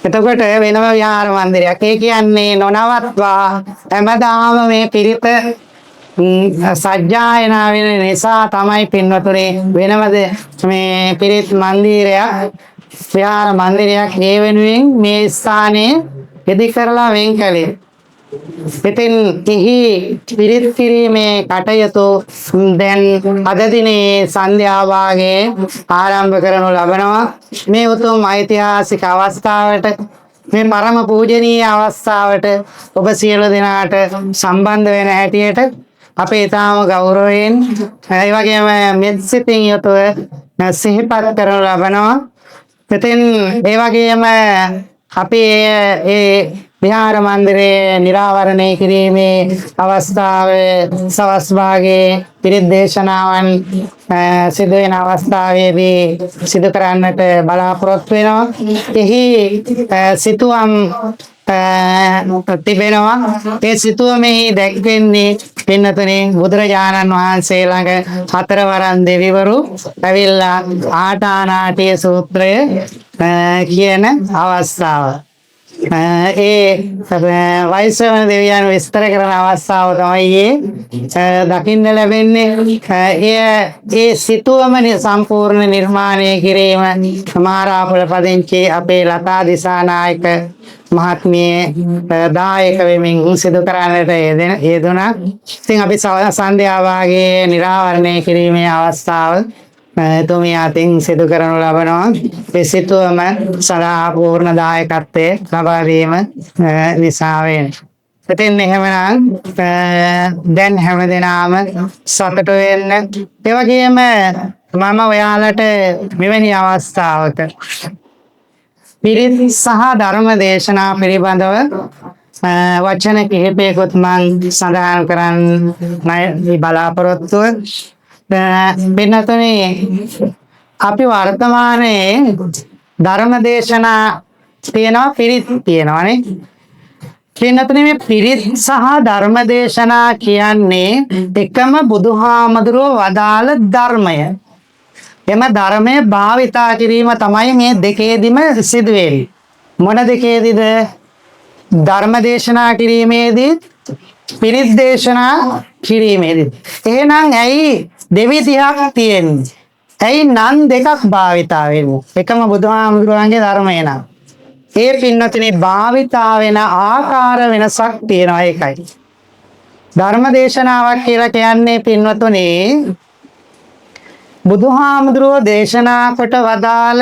එතකොට වෙනම විහාර මන්දිරයක්. ඒ කියන්නේ නොනවත්වා හැමදාම මේ පිරිත සජ්ජායනා වෙන නිසා තමයි පින්වතුනි වෙනමද මේ පිරිත් මන්දිරයක්, විහාර මන්දිරයක් ඒ වෙනුවෙන් මේ ස්ථානයේ ඉදි කරලා වෙන් කළේ. ඉතින් එහි පිරිත් කිරීමේ කටයුතු දැන් අද දිනේ සන්ධ්‍යා භාගයේ ආරම්භ කරනු ලබනවා. මේ උතුම් ඓතිහාසික අවස්ථාවට, මේ පරම පූජනීය අවස්ථාවට ඔබ සියලු දෙනාට සම්බන්ධ වෙන හැටියට අපේ ඊටාම ගෞරවයෙන්, ඒ වගේම මෙත් සිතින් යුතුව සිහිපත් කරනු ලබනවා. ඉතින් ඒ වගේම අපි ඒ විහාර මන්දිරයේ නිරාවරණය කිරීමේ අවස්ථාවේ සවස් භාගයේ පිරිත් දේශනාවන් සිදු වෙන අවස්ථාවේදී සිදු කරන්නට බලාපොරොත්තු වෙනවා. එහි සිතුවම් තිබෙනවා. ඒ සිතුවමෙහි දැක්වෙන්නේ පින්නතුනේ, බුදුරජාණන් වහන්සේ ළඟ හතරවරන් දෙවිවරු ඇවිල්ලා ආටානාටිය සූත්‍රය කියන අවස්ථාව. ඒ වෛශ්‍රවණ දෙවියන් විස්තර කරන අවස්ථාව තමයි ඒ දකින්න ලැබෙන්නේ. එය ඒ සිතුවම සම්පූර්ණ නිර්මාණය කිරීම මාරාපොළ පදිංචි අපේ ලතා දිසානායක මහත්මිය දායක වෙමින් සිදු කරන්නට යෙදුණා. ඉතින් අපි සන්ධ්‍යා වාගයේ නිරාවරණය කිරීමේ අවස්ථාව එතුමිය අතින් සිදු කරනු ලබනවා. ඒ සිතුවම සදා පූර්ණ දායකත්වයේ ලබා දීම නිසා වෙන. ඉතින් එහෙමනම් දැන් හැමදෙනාම සතුටු වෙන්න. ඒ වගේම මම ඔයාලට මෙවැනි අවස්ථාවක පිරිත් සහ ධර්ම දේශනා පිළිබඳව වචන කිහිපයකුත් මං සඳහන් කරන්න බලාපොරොත්තුව. වෙනතනේ අපි වර්තමානයේ ධර්ම දේශනා තියෙනවා, පිරිත් තියෙනවා නේ. පින්නතුනේ මේ පිරිත් සහ ධර්ම දේශනා කියන්නේ එකම බුදුහාමුදුරුව වදාළ ධර්මය. එම ධර්මය භාවිතා කිරීම තමයි මේ දෙකේදිම සිදු වෙන්නේ. මොන දෙකේදීද? ධර්ම දේශනා කිරීමේදී, පිරිත් දේශනා කිරීමේදී. එහෙනම් ඇයි දෙවිදිහක් තියෙන්නේ? ඇයි නම් දෙකක් භාවිතා වෙන්නේ? එකම බුදුහාමුදුරුවන්ගේ ධර්මය නම්. ඒ පින්නතුනේ භාවිතා වෙන ආකාර වෙනසක් තියෙනවා, ඒකයි. ධර්ම දේශනාවක් කියලා කියන්නේ පින්වතුනි බුදුහාමුදුරුවෝ දේශනා කොට වදාළ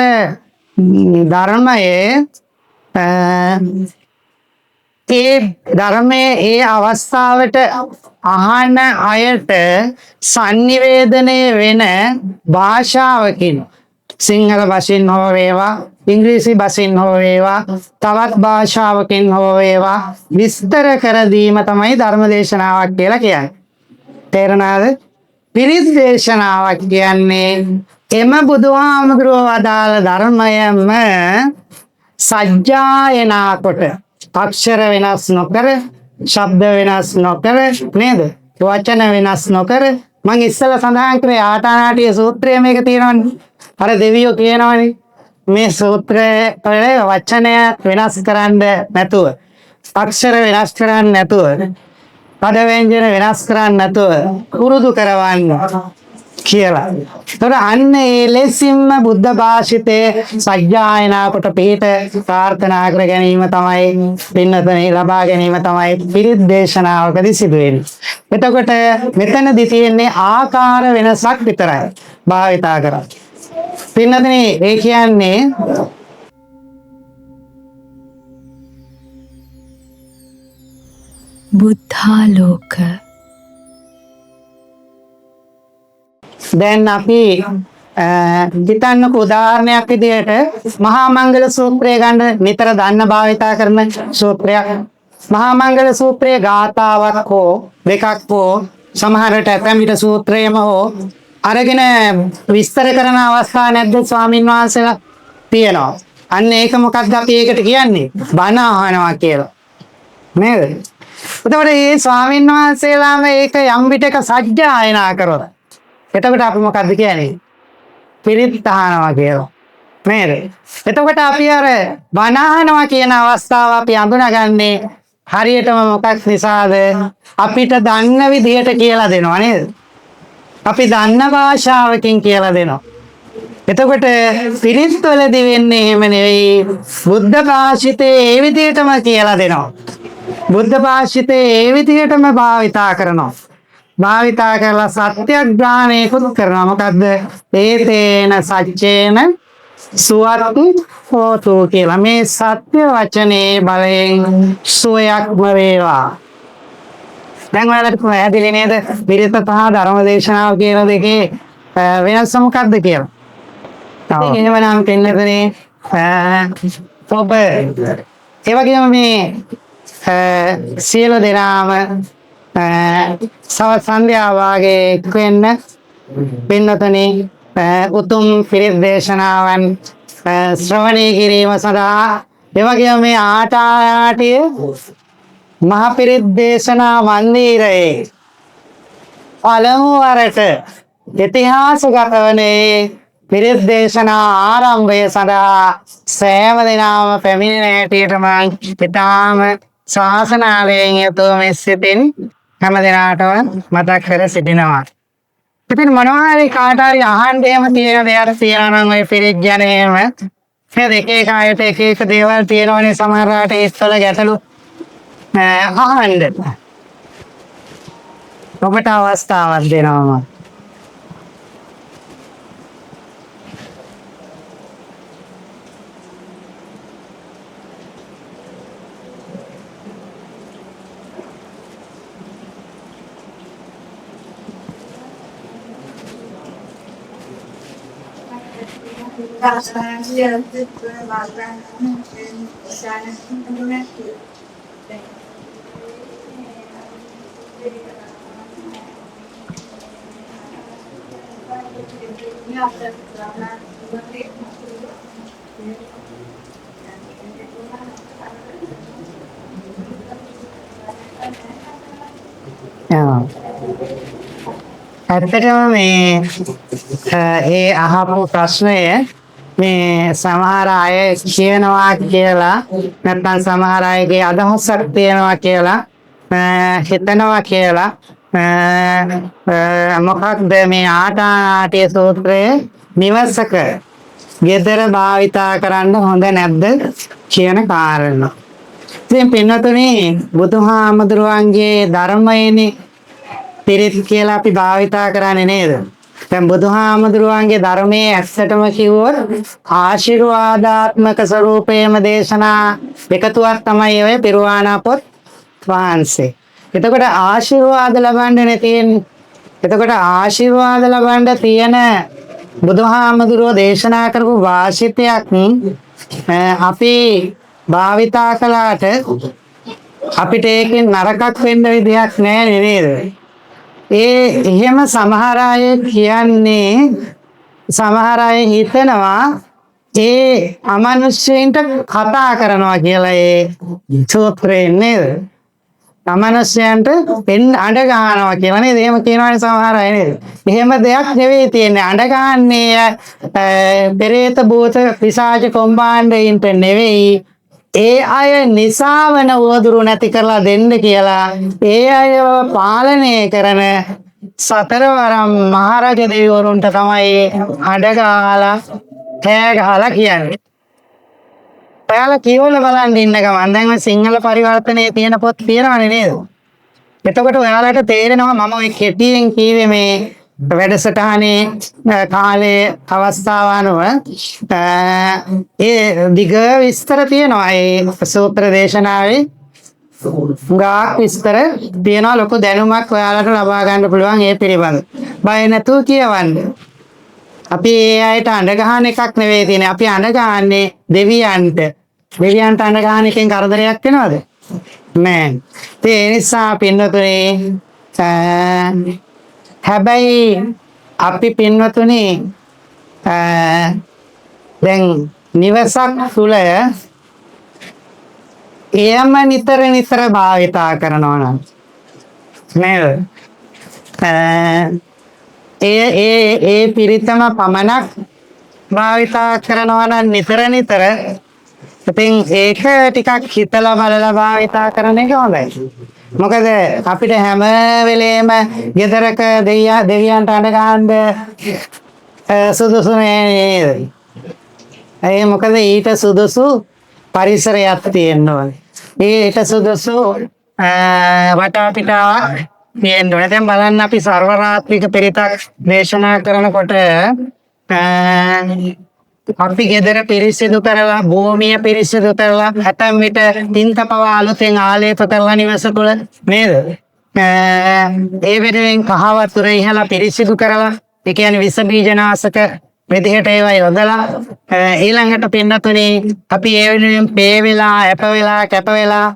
ධර්මයේ ඒ ධර්මයේ ඒ අවස්ථාවට අහන අයට සන්නිවේදනය වෙන භාෂාවකින්, සිංහල භාෂෙන් හෝ වේවා, ඉංග්‍රීසි භාෂෙන් හෝ වේවා, තවත් භාෂාවකින් හෝ වේවා විස්තර කර දීම තමයි ධර්ම දේශනාවක් කියලා කියන්නේ. තේරුණාද? පිරිත් දේශනාවක් කියන්නේ එම බුදුහාමුදුරුවෝ වදාළ ධර්මයම සජ්ජායනා කොට, අක්ෂර වෙනස් නොකර, ශබ්ද වෙනස් නොකර නේද? වචන වෙනස් නොකර. මං ඉස්සෙල්ලා සඳහන් කරේ ආටානාටිය සූත්‍රය මේක තියෙනවනේ. අර දෙවියෝ කියනවනේ මේ සූත්‍රය වල වචනය වෙනස් කරන්න නැතුව, අක්ෂර වෙනස් කරන්න නැතුව, පද ව්‍යංජන වෙනස් කරන්න නැතුව පුරුදු කරවන්න කියලා. ඒතර අන්න ඒ ලෙසින්ම බුද්ධ භාෂිතයේ සජ්ජායනා කොට පිහිට ප්‍රාර්ථනා කර ගැනීම තමයි පින්නතනේ ලබා ගැනීම තමයි පිරිත් දේශනාවකදී සිදු වෙන්නේ. එතකොට මෙතනදී තියෙන්නේ ආකාර වෙනසක් විතරයි භාවිතා කරන්නේ. පින්නතනේ ඒ කියන්නේ බුද්ධාලෝක. දැන් අපි හිතන්නකෝ උදාහරණයක් විදියට මහා මංගල සූත්‍රය ගන්න, නිතර දන්න භාවිතා කරන සූත්‍රයක්. මහා මංගල සූත්‍රයේ ගාථාවක් හෝ දෙකක් හෝ සමහරට ඇතැම් විට සූත්‍රයම හෝ අරගෙන විස්තර කරන අවස්ථා නැද්ද ස්වාමින් වහන්සේලා? තියෙනවා. අන්න ඒක මොකක්ද අපි ඒකට කියන්නේ? බණ අහනවා කියලා. නේද? එතකොට මේ ස්වාමින් වහන්සේලාම ඒක යම් විටක සජ්ජායනා කරනවා. එතකොට අපි මොකද්ද කියන්නේ? පිරිත් අහනවා කියලා. නේද? එතකොට අපි අර බණ අහනවා කියන අවස්ථාව අපි අඳුනගන්නේ හරියටම මොකක් නිසාද? අපිට දන්න විදියට කියලා දෙනවා නේද? අපි දන්න භාෂාවකින් කියලා දෙනවා. එතකොට පිරිත් වලදී වෙන්නේ එහෙම නෙවෙයි. බුද්ධ භාෂිතේ ඒ විදියටම කියලා දෙනවා. බුද්ධ භාෂිතේ ඒ විදියටම භාවිතා කරනවා. භාවිතා කරලා සත්‍යග්‍රහණයකුත් කරනවා. මොකද්ද? ඒතේන සච්චේන සුවත් හෝතු කියලා. මේ සත්‍ය වචනේ බලයෙන් සුවයක්ම වේවා. දැන් ඔයාලට පැහැදිලි නේද? පිරිත සහ ධර්ම දේශනාව කියන දෙකේ වෙනස මොකක්ද කියලා? ඉතින් එහෙමනම් පින්නතනේ ඔබ ඒ වගේම මේ සියලු දෙනාම සවස් සන්ධ්‍යාව වාගේ එක් වෙන්න පින්නතනේ උතුම් පිරිත් දේශනාවන් ශ්‍රවණය කිරීම සඳහා, ඒ වගේම මේ ආටානාටිය මහ පිරිත් දේශනා මන්දිරයේ පළමු වරට ඉතිහාසගත වන ඒ පිරිත් දේශනා ආරම්භය සඳහා සෑම දෙනාම පැමිණෙන හැටියට මං ඉතාම ශාසනාලයෙන් යුතුව මේ සිතින් හැම දෙනාටම මතක් කර සිටිනවා. ඉතින් මොනවා හරි කාට හරි අහන්න එහෙම තියෙන දෙයක් තියෙනවා නම් ඔය පිරිත් ගැන එහෙම නේද? එක එක අයට එක එක දේවල් තියෙනවනේ, සමහර අයට ඒත්වල ගැටලු අහන්න. ඔබට අවස්ථාවක් දෙනවා මම. ඔව්. ඇත්තටම මේ ඒ අහපු ප්‍රශ්නය මේ සමහර අය කියනවා කියලා නැත්නම් සමහර අයගේ අදහසක් තියෙනවා කියලා හිතනවා කියලා මොකක්ද මේ ආටානාටිය සූත්‍රය නිවසක ගෙදර භාවිතා කරන්න හොඳ නැද්ද කියන කාරණා. ඉතින් පින්වතුනි, බුදුහාමුදුරුවන්ගේ ධර්මයේනේ පිරිත් කියලා අපි භාවිතා කරන්නේ නේද? දැන් බුදුහාමුදුරුවන්ගේ ධර්මයේ ඇත්තටම කිව්වොත් ආශිර්වාදාත්මක ස්වරූපයේම දේශනා එකතුවක් තමයි ඔය පිරුවානා පොත් වහන්සේ. එතකොට ආශිර්වාද ලබන්නනේ තියෙන්නේ. එතකොට ආශිර්වාද ලබන්න තියෙන බුදුහාමුදුරුවෝ දේශනා කරපු වාසිතයක් අපි භාවිතා කළාට අපිට ඒකෙන් නරකක් වෙන්න විදිහක් නෑ නේද? ඒ එහෙම සමහර අය කියන්නේ, සමහර අය හිතනවා ඒ අමනුෂ්‍යයින්ට කතා කරනවා කියලා ඒ සූත්‍රයෙන් නේද? අමනුෂ්‍යයන්ට පෙන් අඬ ගහනවා කියලා නේද? එහෙම කියනවනේ සමහර අය නේද? එහෙම දෙයක් නෙවෙයි තියෙන්නේ. අඬ ගහන්නේ පෙරේත භූත පිශාච කොම්බාණ්ඩයින්ට නෙවෙයි. ඒ අය නිසා වන උවදුරු නැති කරලා දෙන්න කියලා ඒ අයව පාලනය කරන සතරවරම් මහරජ දෙවිවරුන්ට තමයි අඬ ගහලා කෑ ගහලා කියන්නේ. ඔයාලා කියවලා බලන්න ඉන්න ගමන් දැන් ඔය සිංහල පරිවර්තනයේ තියෙන පොත් තියෙනවනේ නේද? එතකොට ඔයාලට තේරෙනවා මම ඔය කෙටියෙන් කීවේ මේ වැඩසටහනේ කාලයේ අවස්ථාව අනුව ඒ දිග විස්තර තියෙනවා. ඒ සූත්‍ර දේශනාවේ හුඟක් විස්තර තියෙනවා. ලොකු දැනුමක් ඔයාලට ලබා ගන්න පුළුවන් ඒ පිළිබඳ. බය නැතුව කියවන්න. අපි ඒ අයට අඬ ගහන එකක් නෙවෙයි තියෙන්නේ. අපි අඬ ගහන්නේ දෙවියන්ට. දෙවියන්ට අඬ ගහන එකෙන් කරදරයක් වෙනවද? නෑ. ඉතින් ඒ නිසා පින්වතුනි, හැබැයි අපි පින්වතුනි දැන් නිවසක් තුල එයම නිතර නිතර භාවිතා කරනවා නම් නේද? ඒ ඒ ඒ පිරිතම පමණක් භාවිතා කරනවා නම් නිතර නිතර, ඉතින් ඒක ටිකක් හිතලා බලලා භාවිතා කරන එක හොඳයි. මොකද අපිට හැම වෙලේම ගෙදරක දෙවියන්ට අඬ ගහන්න සුදුසු නෑ නේද? ඒ මොකද ඊට සුදුසු පරිසරයක් තියෙන්න ඕනේ. ඊට සුදුසු වටාපිටාවක් තියෙන්න ඕනේ. දැන් බලන්න අපි සර්වරාත්‍රික පිරිතක් දේශනා කරනකොට අපි ගෙදර පිරිසිදු කරලා, භූමිය පිරිසිදු කරලා, ඇතැම් විට තින්ත පවා අලුතෙන් ආලේප කරලා නිවස තුළ නේද? ඒ වෙනුවෙන් කහ වතුර ඉහලා පිරිසිදු කරලා, ඒ කියන්නේ විස බීජනාශක විදිහට ඒවා යොදලා, ඊළඟට පින්නතුනේ අපි ඒ වෙනුවෙන් පේ වෙලා, ඇප වෙලා, කැප වෙලා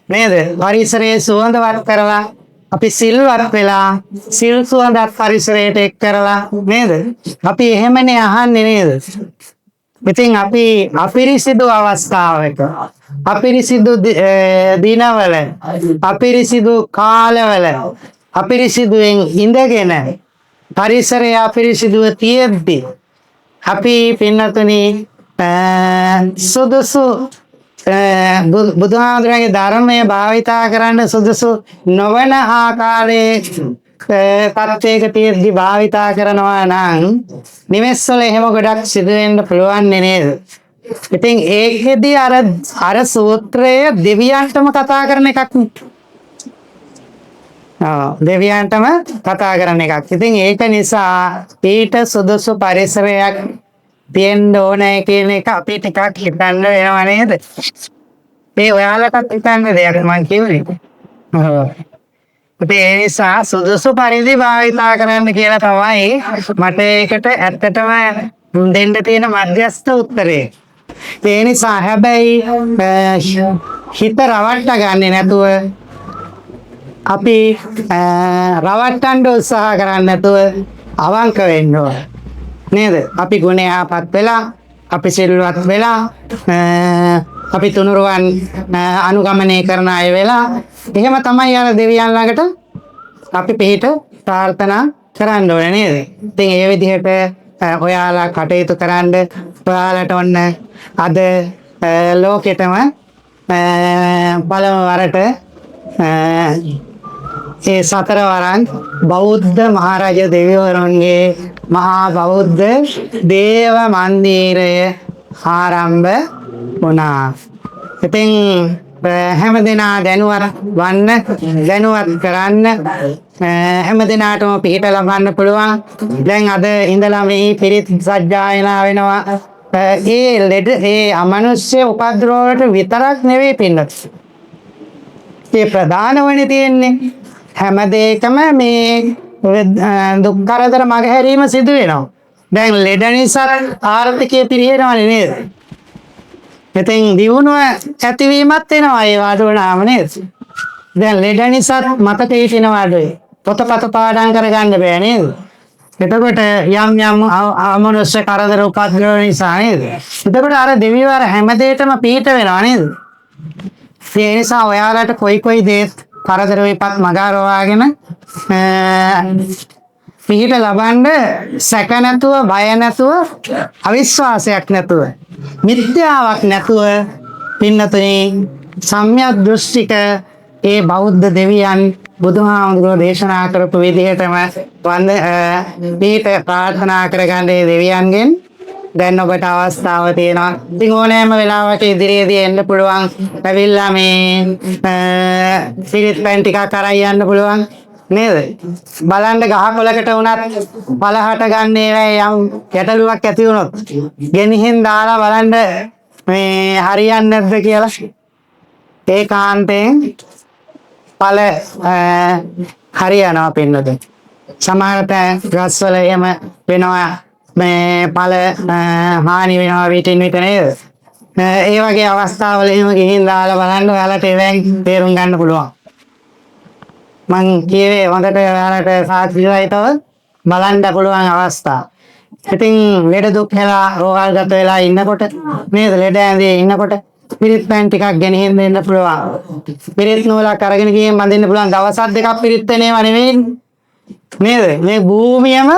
නේද? පරිසරයේ සුවඳවත් කරලා, අපි සිල්වත් වෙලා, සිල් සුවඳත් පරිසරයට එක් කරලා නේද? අපි එහෙමනේ අහන්නේ නේද? ඉතින් අපි අපිරිසිදු අවස්ථාවක, අපිරිසිදු දිනවල, අපිරිසිදු කාලවල, අපිරිසිදුවෙන් ඉඳගෙන පරිසරය අපිරිසිදුව තියෙද්දි අපි පින්නතුනි සුදුසු බුදුහාමුදුරන්ගේ ධර්මය භාවිතා කරන්න සුදුසු නොවන ආකාරයේ තත්ත්වයක තියෙද්දි භාවිතා කරනවා නම් නිවෙස් වල එහෙම ගොඩක් සිදු වෙන්න පුළුවන් නේද? ඉතින් ඒකෙදි අර අර සූත්‍රය දෙවියන්ටම කතා කරන එකක් නේ. ඔව්, දෙවියන්ටම කතා කරන එකක්. ඉතින් ඒක නිසා ඊට සුදුසු පරිසරයක් තියෙන්න ඕනේ කියන එක අපි ටිකක් හිතන්න වෙනවා නේද? ඒ ඔයාලටත් හිතන්න දෙයක් මං කිව්වේ. ඔව්. ඉතින් ඒ නිසා සුදුසු පරිදි භාවිතා කරන්න කියලා තමයි මට ඒකට ඇත්තටම දෙන්න තියෙන මධ්‍යස්ථ උත්තරේ. ඒ නිසා හැබැයි හිත රවට්ට ගන්නේ නැතුව අපි රවට්ටන්න උත්සාහ කරන්නේ නැතුව අවංක වෙන්න ඕන. නේද? අපි ගුණ යහපත් වෙලා, අපි සිල්වත් වෙලා, අපි තුනුරුවන් අනුගමනය කරන අය වෙලා, එහෙම තමයි අර දෙවියන් ළඟට අපි පිහිට ප්‍රාර්ථනා කරන්න ඕනේ නේද? ඉතින් ඒ විදිහට ඔයාලා කටයුතු කරන්න ඔයාලට ඔන්න අද ලෝකෙටම පළමු වරට ඒ සතර වරන් බෞද්ධ මහරජ දෙවිවරුන්ගේ මහා බෞද්ධ දේව මන්දිරය ආරම්භ වුණා. ඉතින් හැම දෙනා දැනුවත් වන්න, දැනුවත් කරන්න, හැම දෙනාටම පිහිට ලබන්න පුළුවන්. දැන් අද ඉඳලා මේ පිරිත් සජ්ජායනා වෙනවා. ඒ ලෙඩ ඒ අමනුෂ්‍ය උපද්‍රව වලට විතරක් නෙවෙයි පින්නත්. ඒ ප්‍රධාන වනේ තියෙන්නේ හැම දෙයකම මේ දුක් කරදර මගහැරීම සිදු වෙනවා. දැන් ලෙඩ නිසා ආර්ථිකය පිරිහෙනවනේ නේද? ඉතින් දියුණුව ඇතිවීමත් වෙනවා ඒ වාඩි වුණාම නේද? දැන් ලෙඩ නිසා මතක හිටිනවා අඩුයි. පොතපත පාඩම් කරගන්න බෑ නේද? එතකොට යම් යම් අමනුෂ්‍ය කරදර උපද්‍රව නිසා නේද? එතකොට අර දෙවිවර හැම දෙයකම පීඩ වෙනවා නේද? ඒ නිසා ඔයාලට කොයි කොයි දේත් කරදර විපත් මගහරවාගෙන පිහිට ලබන්න සැක නැතුව, බය නැතුව, අවිශ්වාසයක් නැතුව, මිත්‍යාවක් නැතුව පින්නතුනි සම්‍යක් දෘෂ්ටික ඒ බෞද්ධ දෙවියන් බුදුහාමුදුරුවෝ දේශනා කරපු විදිහටම වන්ද පිහිට ප්‍රාර්ථනා කරගන්න ඒ දෙවියන්ගෙන් දැන් ඔබට අවස්ථාව තියෙනවා. ඉතින් ඕනෑම වෙලාවක ඉදිරියේදී එන්න පුළුවන්. ඇවිල්ලා මේ පිරිත් පැන් ටිකක් අරන් යන්න පුළුවන් නේද? බලන්න ගහකොලකට වුණත් පලහට ගන්න ඒවා යම් ගැටලුවක් ඇති වුණොත් ගෙනිහින් දාලා බලන්න මේ හරියන්නේ නැද්ද කියලා. ඒකාන්තයෙන් ඵල හරියනවා පින්නද. සමහර තැන් ගස්වල එහෙම වෙනවා මේ ඵල හානි වෙනවා විටින් විට නේද? ඒ වගේ අවස්ථාවල එහෙම ගිහින් දාලා බලන්න ඔයාලට ඒවෙන් තේරුම් ගන්න පුළුවන්. මං කියවේ හොඳට ඔයාලට සාක්ෂි සහිතව බලන්න පුළුවන් අවස්ථා. ඉතින් ලෙඩ දුක් වෙලා රෝහල්ගත වෙලා ඉන්නකොට නේද, ලෙඩ ඇඳේ ඉන්නකොට පිරිත් පැන් ටිකක් ගෙනහින් දෙන්න පුළුවන්. පිරිත් නූලක් අරගෙන ගිහින් බඳින්න පුළුවන්. දවසක් දෙකක් පිරිත් වෙන ඒවා නෙවෙයි නේද? මේ භූමියම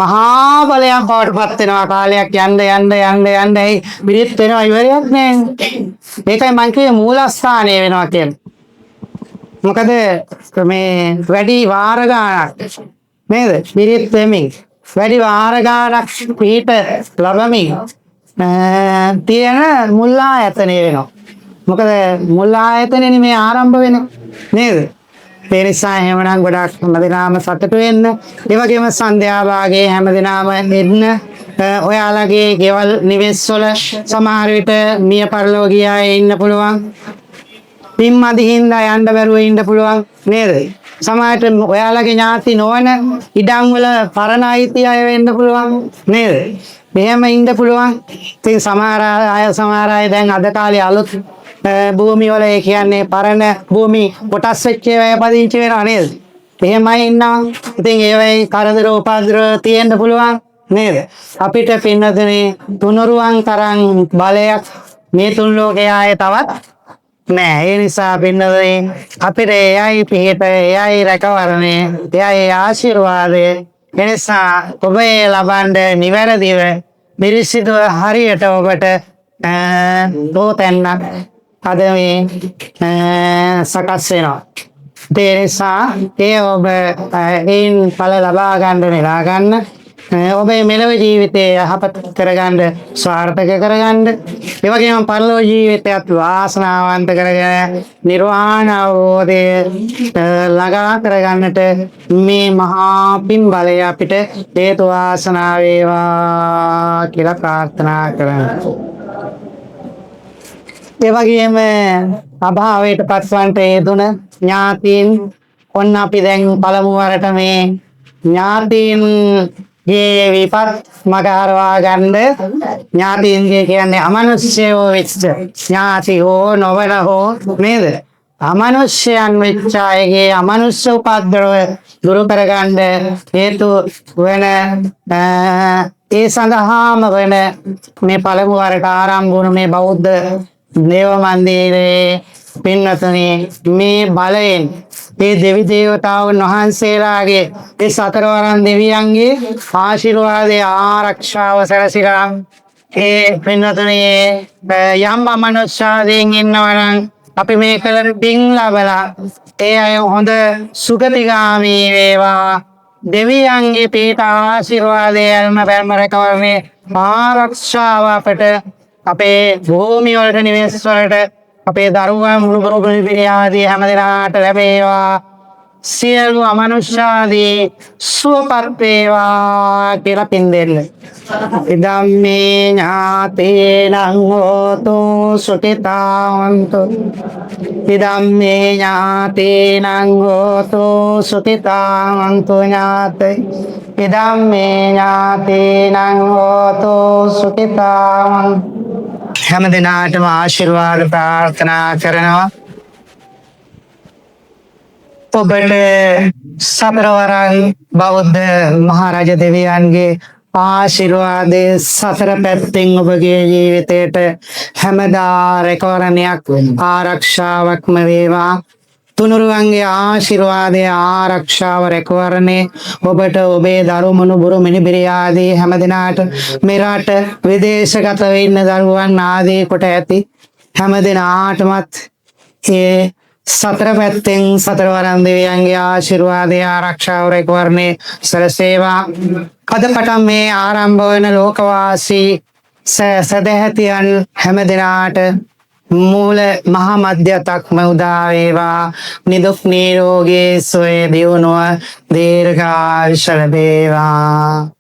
මහා බලයක් බවට පත් වෙනවා කාලයක් යන්න යන්න යන්න යන්න. ඇයි පිරිත් වෙනවා ඉවරයක් නෑ. ඒකයි මං කිව්වේ මූලස්ථානය වෙනවා කියන්නේ. මොකද මේ වැඩි වාර ගාණක් නේද පිරිත් වෙමින් වැඩි වාර ගාණක් පිහිට ලබමින් තියෙන මුල් ආයතනය වෙනවා. මොකද මුල් ආයතනෙනේ මේ ආරම්භ වෙන්නේ නේද? ඒ නිසා එහෙමනම් ගොඩක් හැමදෙනාම සතුටු වෙන්න. ඒ වගේම සන්ධ්‍යා භාගයේ හැමදෙනාම එන්න. ඔයාලගේ ගෙවල් නිවෙස් වල සමහර විට මිය පරලොව ගිය අය ඉන්න පුළුවන්. පින් මදි හින්දා යන්න බැරුව ඉන්න පුළුවන් නේද? සමහරට ඔයාලගේ ඥාති නොවන ඉඩම් වල පරණ අයිති අය වෙන්න පුළුවන් නේද? මෙහෙම ඉන්න පුළුවන්. ඉතින් සමහර අය දැන් අද කාලේ අලුත් භූමි වල, ඒ කියන්නේ පරණ භූමි කොටස් වෙච්ච ඒවා පදිංචි වෙනවා නේද? එහෙමයි ඉන්නවා. ඉතින් ඒවයි කරදර උපද්‍රව තියෙන්න පුළුවන් නේද? අපිට පින්නතුනේ තුනුරුවන් තරම් බලයක් මේ තුන් ලෝකයේ ආයේ තවත් නෑ. ඒ නිසා පින්නතුනේ අපිට එයයි පිහිට, එයයි රැකවරණය, එයයි ආශිර්වාදය. ඒ නිසා ඔබ ඒ ලබන්න නිවැරදිව පිරිසිදුව හරියට ඔබට දෝතැන්නක් අද මේ සකස් වෙනවා. ඒ නිසා ඒ ඔබ එයින් ඵල ලබා ගන්න නෙලා ගන්න, ඔබේ මෙලොව ජීවිතය යහපත් කරගන්න, සාර්ථක කරගන්න, ඒ වගේම පරලොව ජීවිතයත් වාසනාවන්ත කරගෙන නිර්වාණ අවබෝධය ළඟා කරගන්නට මේ මහා පින් බලය අපිට හේතු වාසනා වේවා කියලා ප්‍රාර්ථනා කරනවා. ඒ වගේම අභාවයට පත්වන්නට යෙදුන ඥාතීන්, ඔන්න අපි දැන් පළමු වරට මේ ඥාතීන් ගේ විපත් මග හරවා ගන්න ඥාතීන්ගේ කියන්නේ අමනුෂ්‍යයෝ වෙච්ච ඥාති හෝ නොවන හෝ නේද? අමනුෂ්‍යයන් වෙච්ච අයගේ අමනුෂ්‍ය උපද්‍රව දුරු කරගන්න හේතු වෙන ඒ සඳහාම වෙන මේ පළමු වරට ආරම්භ වුණු මේ බෞද්ධ දේව මන්දිරයේ පින්වතුනි මේ බලයෙන් මේ දෙවි දේවතාවුන් වහන්සේලාගේ ඒ සතරවරන් දෙවියන්ගේ ආශිර්වාදයේ ආරක්ෂාව සැලසිලා ඒ පින්වතුනි යම් අමනුෂ්‍යාදීන් ඉන්නවා නම් අපි මේ කළ පින් ලබලා ඒ අය හොඳ සුගතිගාමී වේවා. දෙවියන්ගේ පීඨ ආශිර්වාදය යල්ම බැල්ම රැකවරණේ ආරක්ෂාව අපට අපේ භූමි වලට නිවෙස් වලට අපේ දරුවන් මුණුබුරු පිරිමි ආදී හැම දෙනාට ලැබේවා. සියලු අමනුෂ්‍යාදී සුවපත් වේවා කියලා පින් දෙන්න. ඉදම් මේ ඥාතේනං හෝතු සුඛිතාවන්තු. ඉදම් මේ ඥාතේනං හෝතු සුඛිතාවන්තු ඥාතේ. ඉදම් මේ ඥාතේනං හෝතු සුඛිතාවන්තු. හැම දිනාටම ආශිර්වාද ප්‍රාර්ථනා කරනවා. ඔබට සතරවරන් බෞද්ධ මහරජ දෙවියන්ගේ ආශිර්වාදය සතර පැත්තෙන් ඔබගේ ජීවිතයට හැමදා රැකවරණයක් ආරක්ෂාවක්ම වේවා. තුනුරුවන්ගේ ආශිර්වාදය ආරක්ෂාව රැකවරණය ඔබට ඔබේ දරු මුණුබුරු මිනිබිරි ආදී හැම දිනාට මෙරට විදේශගත වෙන්න දරුවන් ආදී කොට ඇති හැම දිනාටමත් ඒ සතර පැත්තෙන් සතරවරන් දෙවියන්ගේ ආශිර්වාදය ආරක්ෂාව රැකවරණය සැලසේවා. අද පටන් මේ ආරම්භ වන ලෝකවාසී සදැහැතියන් හැම දිනාට මූල මහා මධ්‍යතක්ම උදා වේවා. නිදුක් නිරෝගී සුවය දියුණුව දීර්ඝායුෂ ලැබේවා.